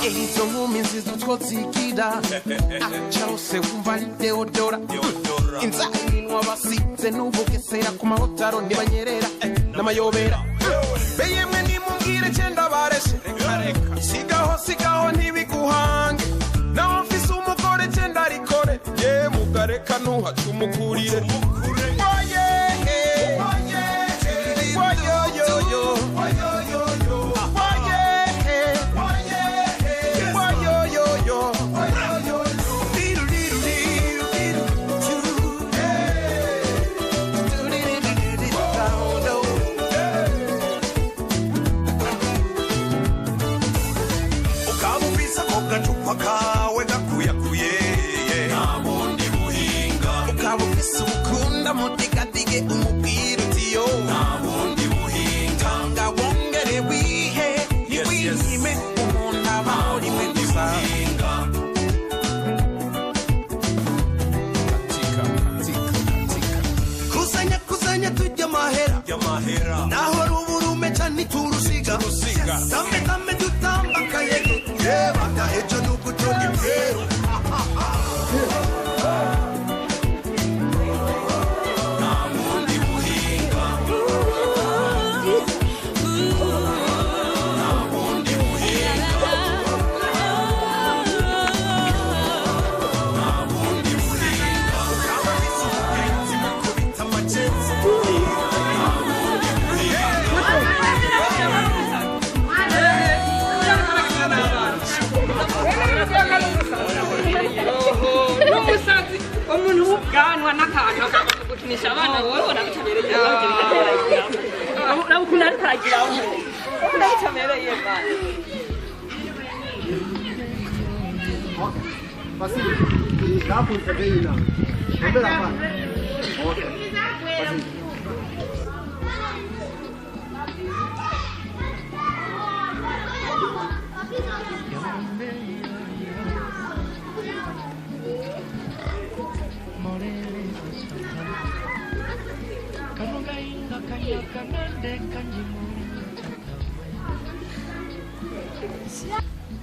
Izo nkumi nziza utwo zigira Aca hose wumva ari deodora. Inzara basize n'ubugesera ku mahotaro ntibanyerera n'amayobera. Beyemwe nimumbwire cyenda bareshe. Sigaho sigaho ntibiguhange. Naho mfise umugore cyenda arikore. Ye mugareka ntuhace umukurire. Oye, oye, yo, yo. Oye, oye, yo, yo.
Ukaba ufise ako gacupa kawe gakuyakuye nta bundi buhinga.
Ukaba ufise ukunda mutigatige umubwira uti yo
nta bundi buhinga.
Tanga wongere wihe ntiwihime umuntu aba muri mwe gusa.
Kusanya kusanya tujya amahera
y'amahera
naho ruburume cyane iturusiga tambe tambe dutamba akayege yebata ejo nugutonda imperu.
Nta bundi buhinga. Nta bundi buhinga. Nta bundi buhinga.
Ukaba ufise umugenzi mukubita amacezi.
N'umusazi umuntu w'ubwanwa n'akantu akagomba gukinisha abana wowe ubona bitabereye. Urabona ariko aragira aho ubona bitabereye bana.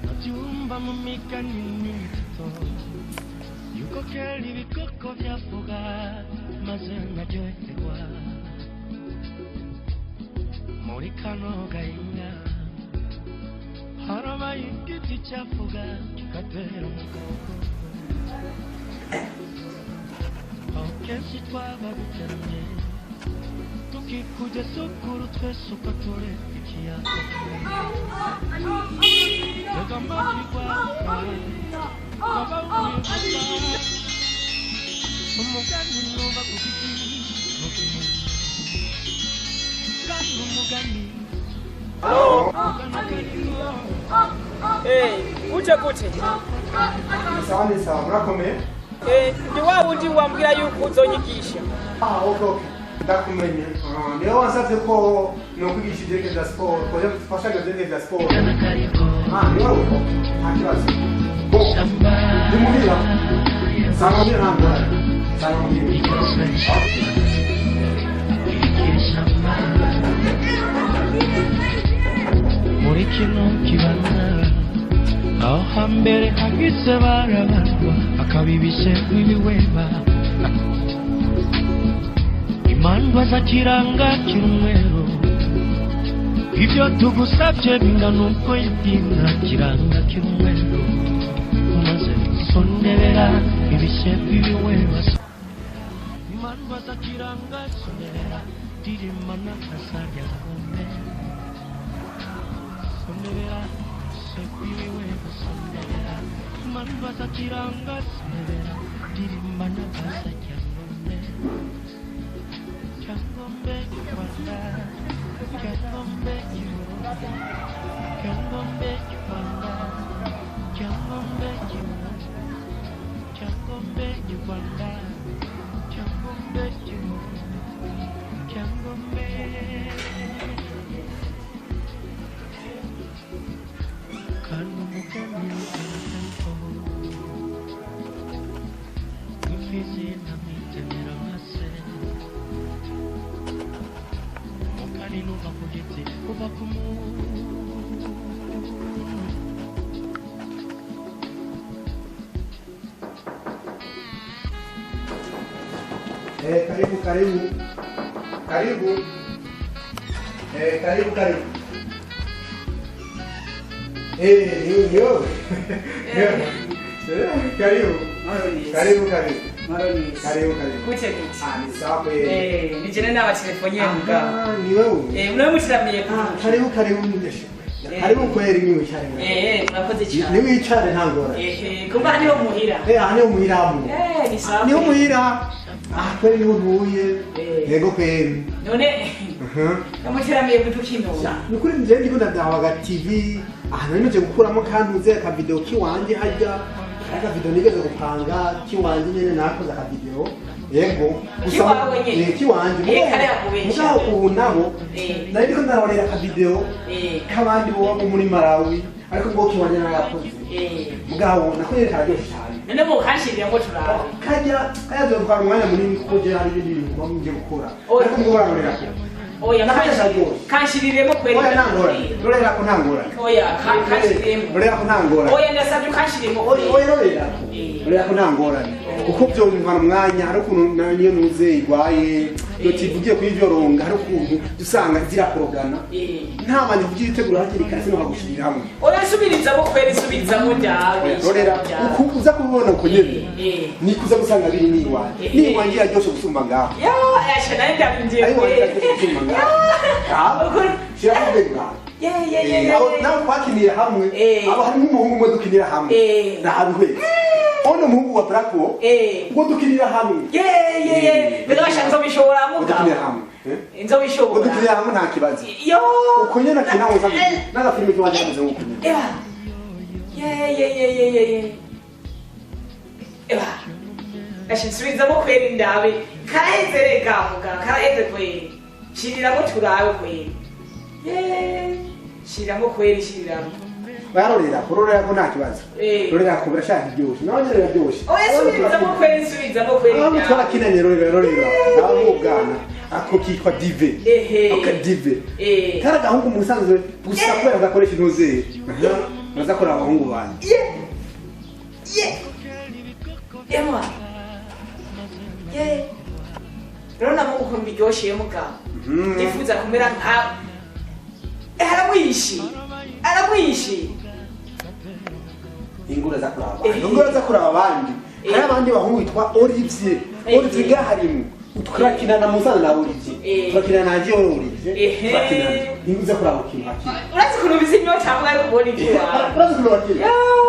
Nabyumva mu migani n'imituto yuko kera ibikoko byavuga maze nkaryoherwa muri kano gahinga harabaye igiti cyavuga kigatera umugongo aho kenshi twaba duteramye tukikujya sukuru twese uko turi ikiyaga. Tega amatwi rwawe waba wibuka umugani nuba ku giti kandi umugani.
Uje gute?
Sawa ni sawa, murakomeye?
Ndi wa wundi wambwira yuko uzonyigisha.
Ah, okay, okay. Ndakumenye. Ah, niwe wansavye ko nokwigisha ivyerekeye vya siporo, ko mfasha ivyerekeye vya siporo. Ah, ni wewe? Nta kibazo. Bo, ndi muhira. Sanga muhira nta ngorane. Sanga muhira.
Muri kino kibanza aho hambere hagise barabarwa akabibishe rw'ibiweba imandwa za kiranga kirumweru ibyo tugusabye bingana uko yabwira kiranga kirumweru maze sondebera ibishe rw'ibiweba imandwa za kiranga sondebera dirimana asarya kombe sondebera sekwiwe sondebera imandwa za kiranga sondebera dirimana asarya kombe Kyangombe Rwanda, Kyangombe Burundi, Kyangombe Rwanda, Kyangombe Burundi, Kyangombe Rwanda, Kyangombe Burundi, Kyangombe. Kandi umugani imfizi ntamwitemera nka se. Umugani nuva ku giti uva ku muntu.
Karibu karibu. Karibu. Karibu karibu. Yo. Karibu. Karibu karibu. Karibu karibu.
Gute gute.
Ah, ni sawa kweli.
Ni jene n'abatelefoniye mugabo.
Ah, ni wewe.
Muramutiramiye ku.
Karibu karibu munyeshe. Karibu kweli ni wicare.
Murakoze cyane.
Ni wicare nta ngorane.
Kumba niho muhira.
Aha niho muhira mu.
Ni sawa.
Niho muhira. Ah, kweli niho ntuye. Yego kweli.
None namutiramiye kutukino.
Nukuri nje ndiko ndabaga TV. Ah, nari nje gukuramo kantuze ka video kiwanje hajya. Aka video nigeze gupanga kiwanje nyene nakoze aka video. Yego.
Gusa
kiwanje. Mugabo ubu nabo nari ndiko ndarorera aka video kabandi bo muri Malawi ariko ngo kiwanje narakoze. Mugabo nakoze kararyoshye cyane.
None mu kanshirira ngo turabe.
Kajya kayazotwara umwanya munini kuko je hari ibindi bintu kuba ngiye gukora. Ariko ngo bararorera ko.
Oya kanshiriremo kweli.
Oya nangora. Rorera ko ntangora.
Oya kanshiriremo.
Rorera ko ntangora.
Oya ndasabye kanshiriremo.
Oya rorera ko. Rorera ko ntangora. Kuko byo bimara umwanya hari ukuntu niyo nuze igwaye yo tivugiye kuyivyoronga hari ukuntu usanga zirakorogana. Ntabanje kuvyitegura hakiri kare sino bagushirira hamwe.
Oya subirizamo kweli subirizamo dawe.
Rorera uko uza kubibona uko nyene. Ni kuza gusanga biri ni iwanje. Ni iwanje yaryoshe gusumba ngaho.
Ya yasha naye ndabindiye kweli.
Nawe twakinira hamwe aba harimo umuhungu umwe dukinira hamwe ndahabihweza ono muhungu wa Brako ngo dukinira hamwe
bigabasha nzobishobora mugabo
dukinira hamwe
nzobishobora
dukinira hamwe nta kibazo uko nyene akina ngo n'agafilime kiwanje kamuze nkuko nyene
ashinsubirizamo kweli ndabe karaheze reka mugabo karaheze kweli shiriramo turabe kweli. Shiriramo kweli shiriramo.
Barorera, kurorera ko nta kibazo. Rorera ko birashaka iryoshe. Nawe nyene biraryoshe.
Oya subirizamo kweli subirizamo kweli.
Aho twarakinanye rorera rorera. Aho ubwana ako kitwa Dive. Aka Dive. Kara gahungu musanzwe gusa kubera gakoresha intuze. Baza kora abahungu banje.
Yemwa. Rero namo ukuntu biryoshye mugabo. Ndifuza kumera nka aramwishi. Aramwishi.
Ingura za kuraba abandi. Ingura za kuraba abandi. Hari abandi bahungu bitwa Olivier. Olivier gaharimo. Turakina na Musa na Olivier. Turakina na Jio Olivier. Turakina. Ingura za kuraba kintu.
Urazi kuntu bizinyo cyangwa ari kubona ibyo.
Urazi kuntu bakina.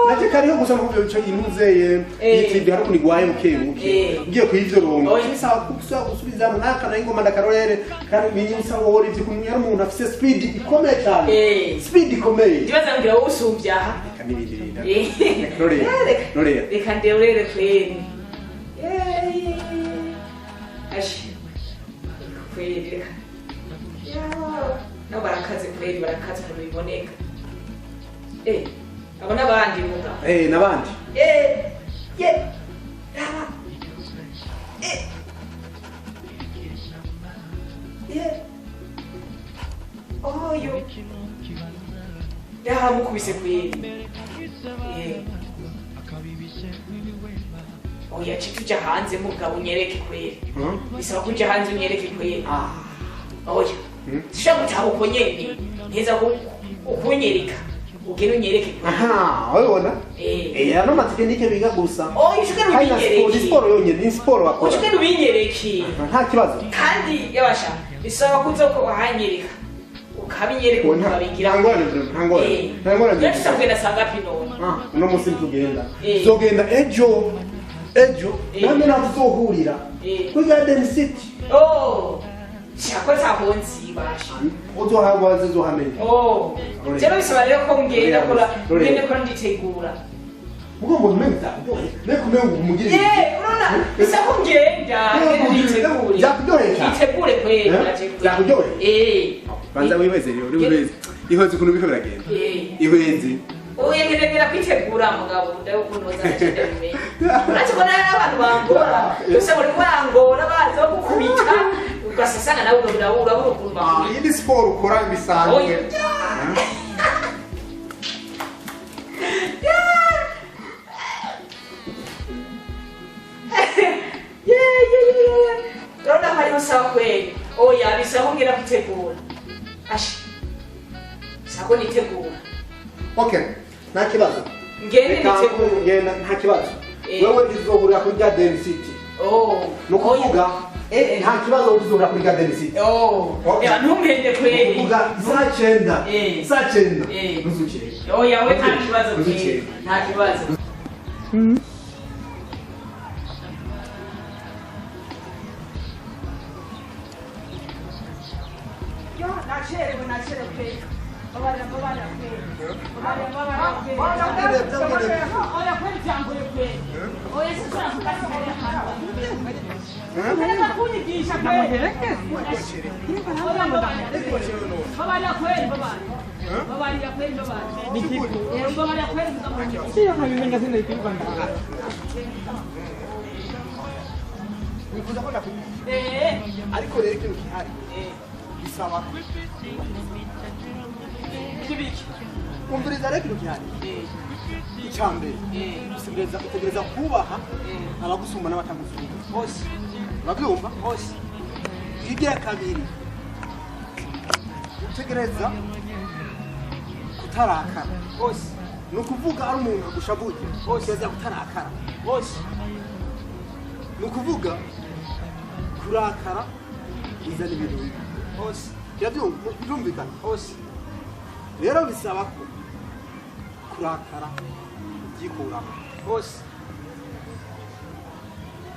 Nacyo kariho gusa mu byo inuzeye yitibye hari kunigwaye buke buke. Ngiye kuyivyoronga. Bisaba gusubizamo naka na ingoma ndakarorere kandi minyi usaba Olivier kumwe yari umuntu afise speed ikomeye cyane. Speed ikomeye.
Ndibaza ngira wowe usumbya aha.
Reka n'ibindi bintu. Rorera. Rorera.
Reka ndeurere kweli. Ashi. Kweli reka. No barakaze kweli barakaze ukuntu biboneka. Abo n'abandi mugabo.
N'abandi.
Oyo. Yahamukubise kweli. Oya tuja hanze mugabo unyereke kweli. Bisaba kuja hanze unyereke kweli. Oya. Sishobora gutaha uko nyene. Nteza ukunyereka. Ugere unyereke.
Aha, urabona? Ano matekinike biga gusa.
Oya ushobora ubinyereke.
Siporo yonyene, ni siporo bakora.
Ushobora ubinyereke.
Nta kibazo.
Kandi yabasha bisaba kuza ko wahanyereka. Ukabinyereka ukabigira.
Nta ngorane. Nta ngorane.
Ndashaka kugenda sanga pino.
Uno munsi ntugenda. Tuzogenda ejo. Ejo namwe naho tuzohurira. Kuri Garden City.
Shako cyahonzi basha.
Uzohagwaze uzohamenya.
Jero bisaba rero ko ngenda kora ngende kora nditegura.
Mugo ngo menta. Neko mengo umugire.
Urona bisaba ko ngenda nditegure.
Byakuryoheye cyane.
Nditegure kweli
Byakuryoheye. Banza wibeze rero uri wibeze. Ihoze ukuntu biko biragenda. Ihweze.
Oya ngendera kwitegura mugabo ndayo ukuntu bazagenda bimenye. Uretse ko n'abantu bangora. Gusa buri bangora baza gukubita ugasasana nawe urabura ukuntu bakubita.
Iyi ni siporo ukora bisanzwe.
kweli. Oya bisaba ko ngira kwitegura. Ashi. Bisaba ko nitegura.
Okay, nta kibazo.
Ngende nitegura.
Ngenda nta kibazo. Wewe tuzohurira kuri Garden City.
Oh.
Nukuvuga nta kibazo tuzohurira kuri Garden City.
Oh.
Okay.
Ya ntumpende kweli.
Nukuvuga saa 9. Saa 9. Ntuzucere.
Oya we nta kibazo kweli. Nta kibazo.
Yo, nacherewe nacherewe kweli. Babana babana kweli. Babana babana kweli. Oya kweli byangoye kweli. Oya sisura kukasi kweli. Kunyigisha kweli. Babana kweli babana. Babana kweli babana. Babana kweli.
Wifuza ko ndakwigisha? Ariko rero ikintu gihari bisaba ko
kibiki
umviriza rero ikintu gihari icya mbere utegereza utegereza kubaha abagusumba n'abatagusumba
bose
urabyumva
bose
igira kabiri utegereza kutarakara
bose
ni ukuvuga ari umuntu agushavuye utegereza kutarakara
bose
ni ukuvuga kurakara bizana ibintu bibi
bose
birumvikana
bose
rero bisaba ko kurakara ubyikuramo
bose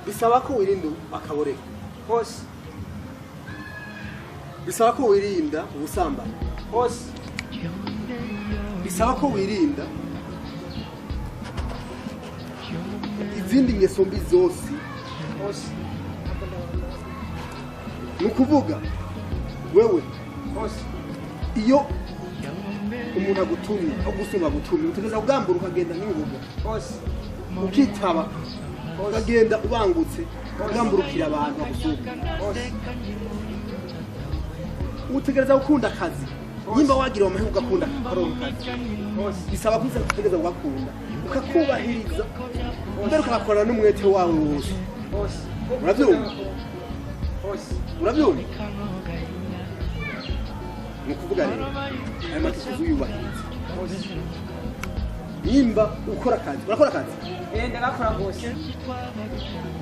bisaba ko wirinda akaboreka
bose
bisaba ko wirinda ubusambanyi
bose
bisaba ko wirinda izindi ngeso mbi zose
bose
ni ukuvuga wewe
bose
iyo umuntu agutumye agusumba agutumye utegereza kugambura ukagenda n'ingoga
bose
ukitaba ukagenda ubangutse ugamburukira abantu bagusumba
bose
utegereza gukunda akazi nimba wagira amahirwe ugakunda akaronka akazi
bose
bisaba ko utegereza kugakunda ukakubahiriza mbere ukagakorana n'umwete wawe wose
bose
urabyumva
bose
urabyumva ni ukuvuga rero aya mategeko uyubahiriza nimba ukora akazi urakora akazi
ndagakora rwose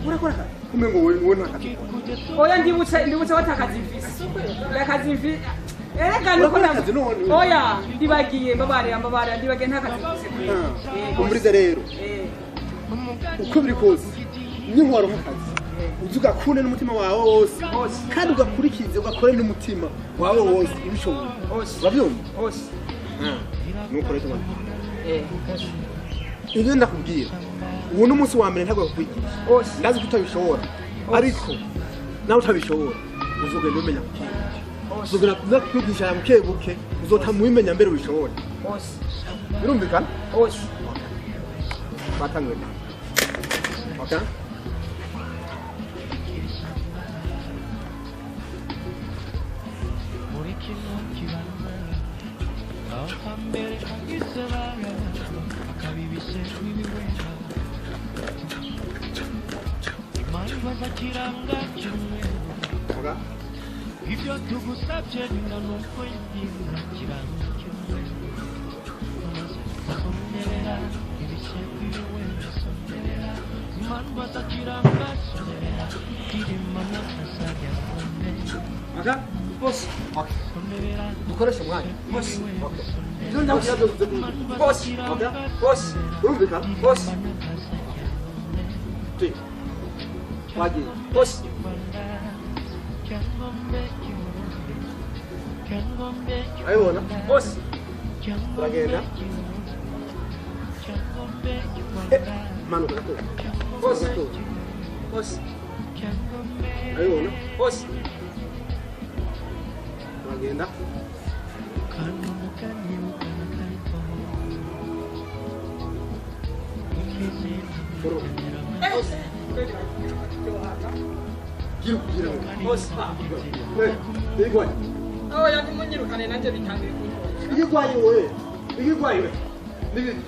urakora akazi kumbe ngo wowe nta kazi ukora
oya ndibutse ndibutse ko atakazi mfise akazi mfise erega nuko
Urakora akazi none
oya ndibagiye mbabarira mbabarira ndibagiye nta kazi mfise
umviriza rero uko biri kose niba waronka akazi uzi ugakunde n'umutima wawe wose kandi ugakurikize ugakore n'umutima wawe wose ubishoboye urabyumva
hose
nuko rero tubona ibyo ndakubwira uwo ni umunsi wa mbere ntabwo bakwigisha ndazi ko utabishobora ariko nawe utabishobora uzogenda ubimenya buke uzogenda kwigisha buke buke uzotama ubimenya mbere ubishobore
hose
birumvikana
hose
twatanguye okay
Ibyo tugusabye bingana uko yagira kiranga kimwe maze sonderera ibice byiwe sonderera imandwa zakiranga sonderera kirima n'akasajya
Aka?
Bose.
Okay.
sonderera
Dukoreshe umwanya.
Bose.
Okay. Ibyo ndakubwira byose uze kubikora.
Bose.
Okay?
Bose.
Urumvikana?
Bose.
Turi. Twagiye.
Bose.
Urabibona?
Bose.
Turagenda. Manuka gato.
Bose.
Gato.
Bose.
Urabibona?
Bose.
Turagenda. Koroka. Gira gira.
Bose.
Eh, igwaye.
Oya ntimunyirukane nanjye bitangiye kunywa.
Igwaye wowe. Igwaye we. Nibiki.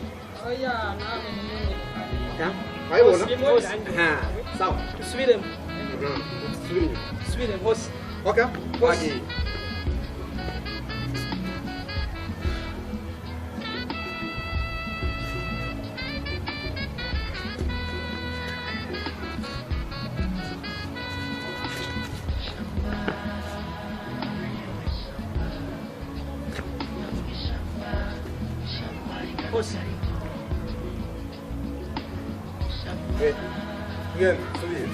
Oya namwe ntimunyirukane.
Okay. Urabibona?
Bose.
Aha. Sawa.
Dusubiremo.
Subira inyuma.
Subire hose.
Okay? Wagiye.
Hose.
Genda, subira.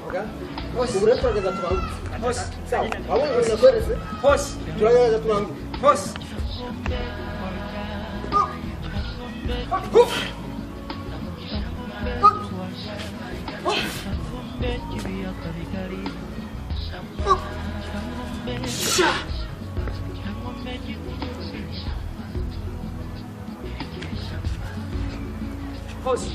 Okay? Ubu rero turageza tubanguke.
Hose.
Sawa. Wabonye ibintu nakweretse?
Hose.
Turagerageza tubanguke.
Hose. Sha. Hose.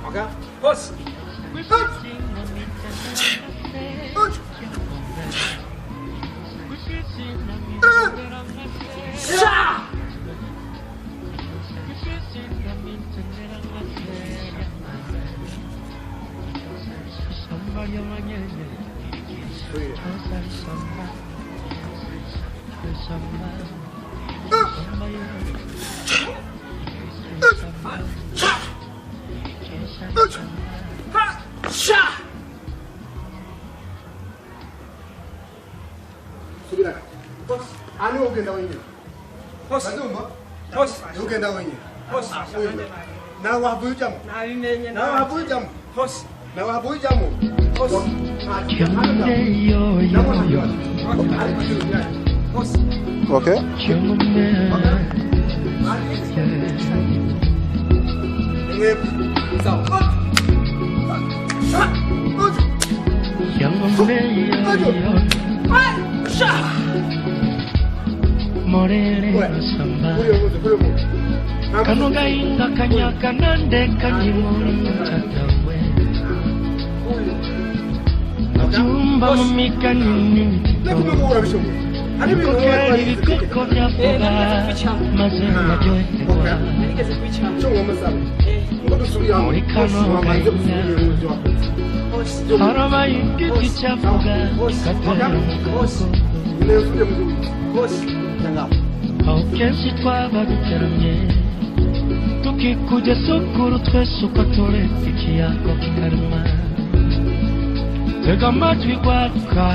Okay?
Hose. Sha. Sha.
Subira. Aha niho ugenda wenyine.
Hose.
Urabyumva?
Hose.
Niho ugenda wenyine.
Hose.
Nawe wahavuye ujyamo.
Nabimenye.
Nawe wahavuye ujyamo.
Hose.
Nawe wahavuye ujyamo.
Hose. Hose.
Okay.
Sha.
Kano gahinga kanyaka nande kanyimuri chatawe Nabyumva mu migani n'ibitito Bikokera ibikoko byavuga maze nkaryoherwa
Narigeze kwicamo.
Muri kano gahinga harabaye igiti cyavuga kigatera umugongo Aho kenshi twaba duteramye tukikujya sukuru twese uko turetse ikiyago kikaruma tega amatwi gwaruka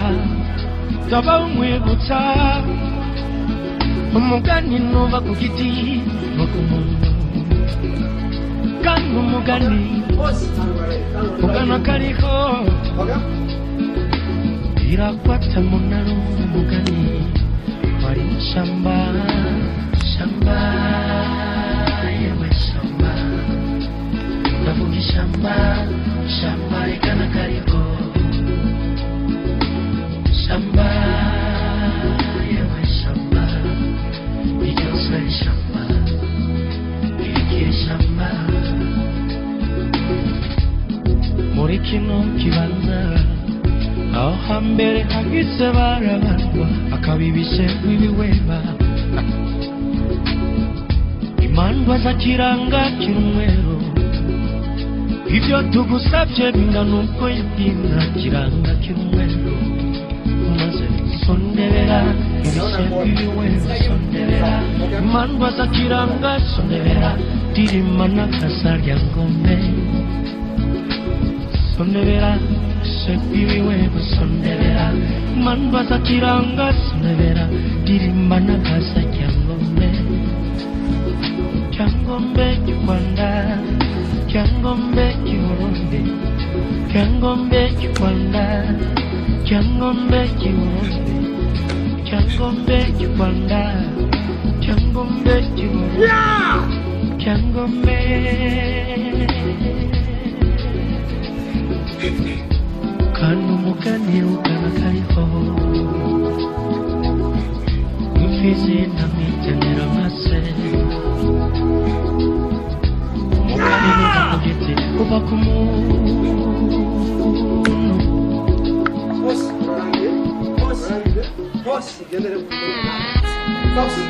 ndaba umwibutsa umugani ntuva ku giti no ku muntu kandi umugani ugana kariho irakwata munaro umugani wari shamba shamba yewe shamba ndavuga ishamba shamba rigana kariho shamba yewe shamba iryose ari shamba irikiri shamba muri kino kibanza aho hambere hahise barabarwa akabibishe w'ibiweba imandwa za kiranga kirumweru ibyo tugusabye bingana uko yabwira kiranga kirumweru maze sondebera ibishe w'ibiweba sondebera imandwa za kiranga sondebera dirimana kasarya ngombe sondebera sepiwiweba sondebera mandwa za kiranga sondebera dirimana kasa kyangombe kyangombe ky'Rwanda kyangombe ky'Uburundi kyangombe ky'Rwanda kyangombe ky'Uburundi kyangombe ky'Rwanda kyangombe ky'Uburundi kyangombe kandi umugani ugana kariho imfizi ndamwitenera amase umugani uva ku giti uva ku muntu
Hose.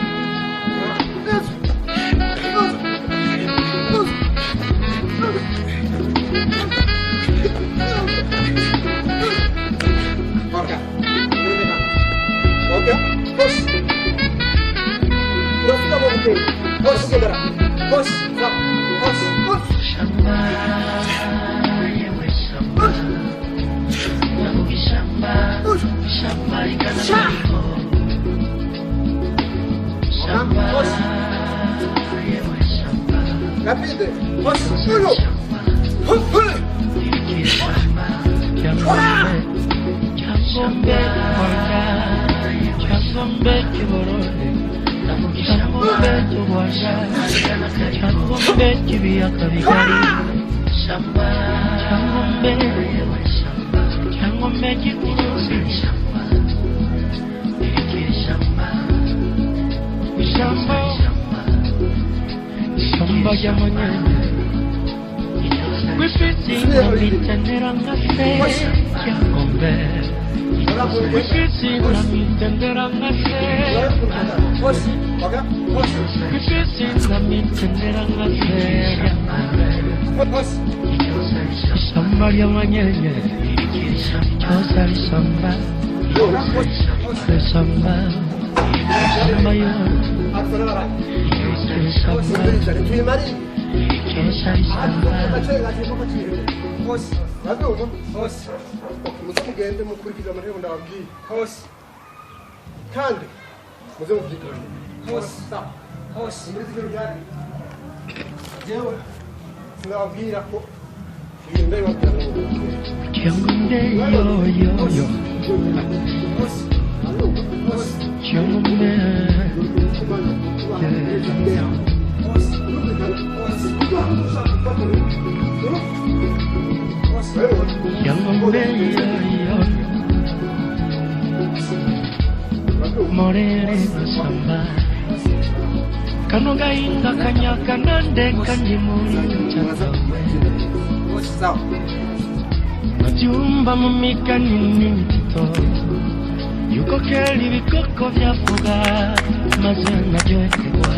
Tugenda. Hose ugenda. Hose. Hose. Hose.
Shamba yewe shamba Navuga ishamba Shamba rigana kariko Shamba yewe shamba
Rapide. Hose. Uno.
Shamba Cyangombe Rwanda Cyangombe cy'Uburundi Cyangombe cy'u Rwanda Cyangombe cy'ibiyaga bigari Cyangombe Cyangombe cy'Uburundi Ishyamba Ishyamba ry'amanyanya Wifite inka nka se Cyangombe Wifite inka nka se Wifite inka nka se Ishyamba ry'amanyanya Cyose ari ishyamba Ishyamba Ishyamba yo Ishyamba Cyose ari ishyamba
Hose. Urabyumva? Hose. Muze mugende mukurikize amategeko ndababwiye. Hose. Kandi muze mubyitondere. Hose. Hose. Muri zino byari. Jewe sinababwira ko ibintu ndabibabwira ngo
Cyangombe yo yo yo Cyangombe Cyangombe yo yo Morere masamba Kano gahinga kanyaka nande kandi muri cyangombe Nabyumva mu migani n'imito Yuko kera ibikoko byavuga maze nkaryoherwa.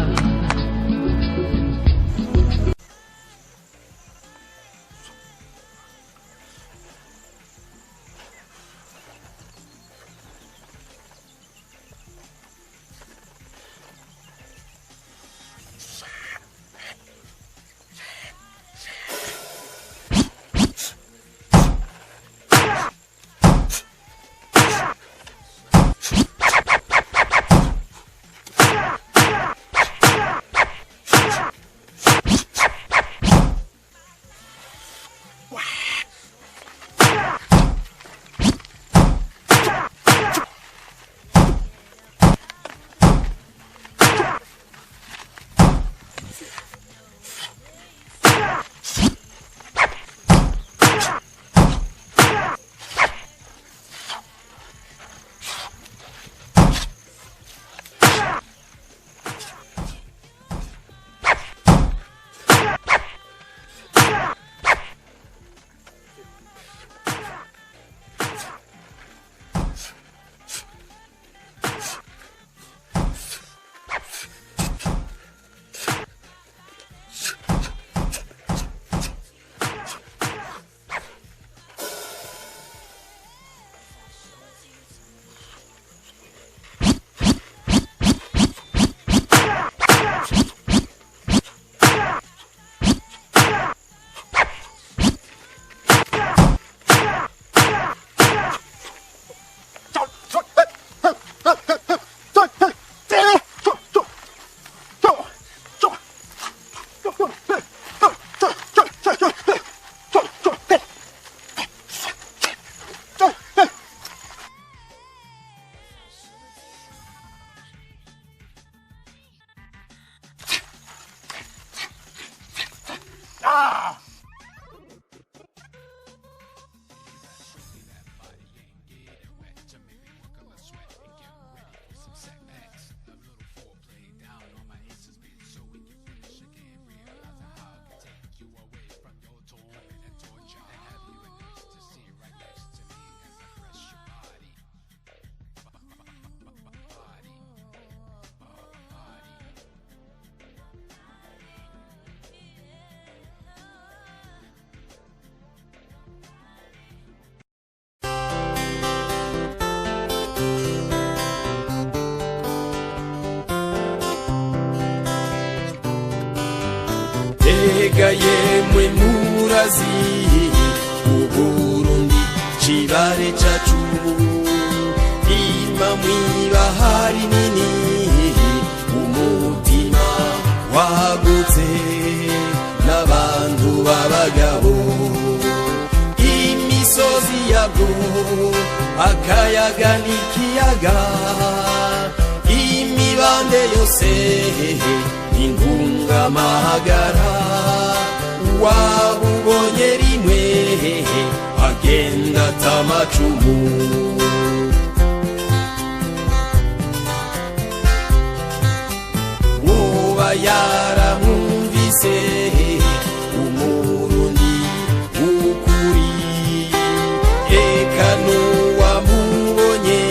Mbega yemwe murazi Uburundi cibare cacu, ima mw'ibahari nini, umutima wagutse n'abantu b'abagabo, imisozi yabwo akayaga n'ikiyaga, imibande yose intungamahagara, wabubonye rimwe agenda atamacumu. Woba yaramwumvise Umurundi ukuri, eka n'uwamubonye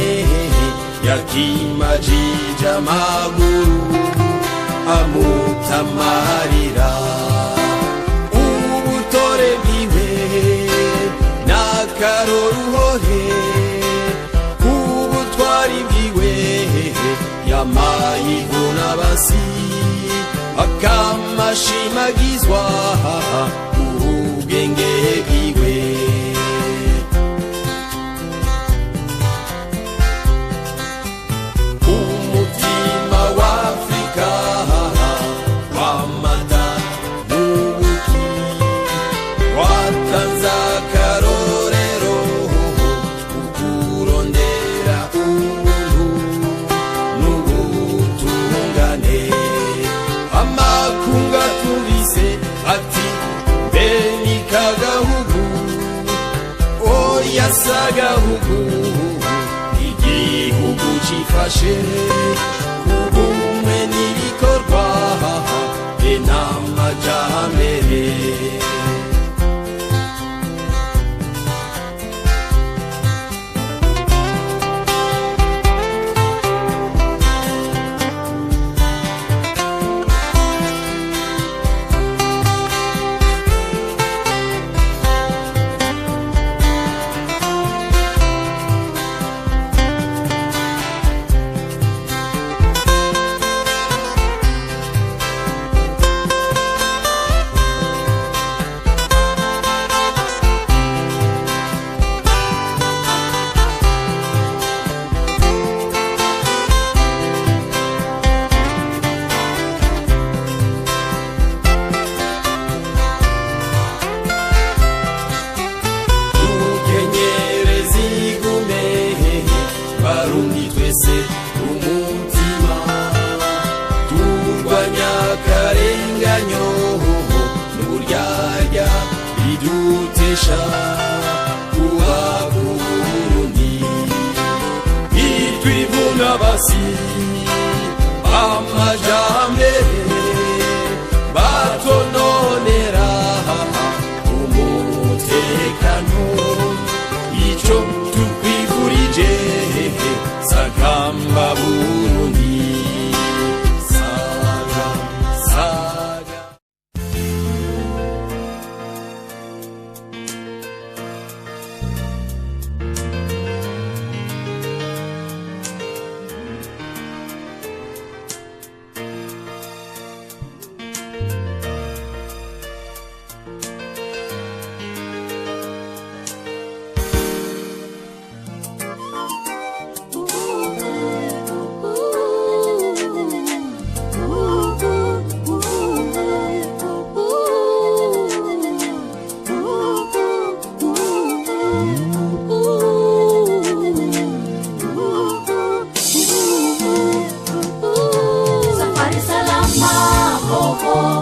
yakimajije amaguru amutamarira. Ubutore bwiwe n'akaroruhore, ubutwari bwiwe yamayivuna basi, akamashimagizwa ubwenge bwiwe. Umutima wa Afrika wamata n'ubuki, watanze akarorero kukurondera ubuntu n'ubutungane. Amakunga tubise ati mbe ni kagahugu, oya sagahugu, igihugu cifashe kubumwe n'ibikorwa be n'amajambere. Dukenyereze igume, Barundi twese umutima, turwanya akarenganyo n'uburyarya bidutesha kuba Burundi. Itwivuna basi amajambere batononera umutekano, ico tukwifurije sagamba Burundi, saga saga.
Safari salama, oh, oh.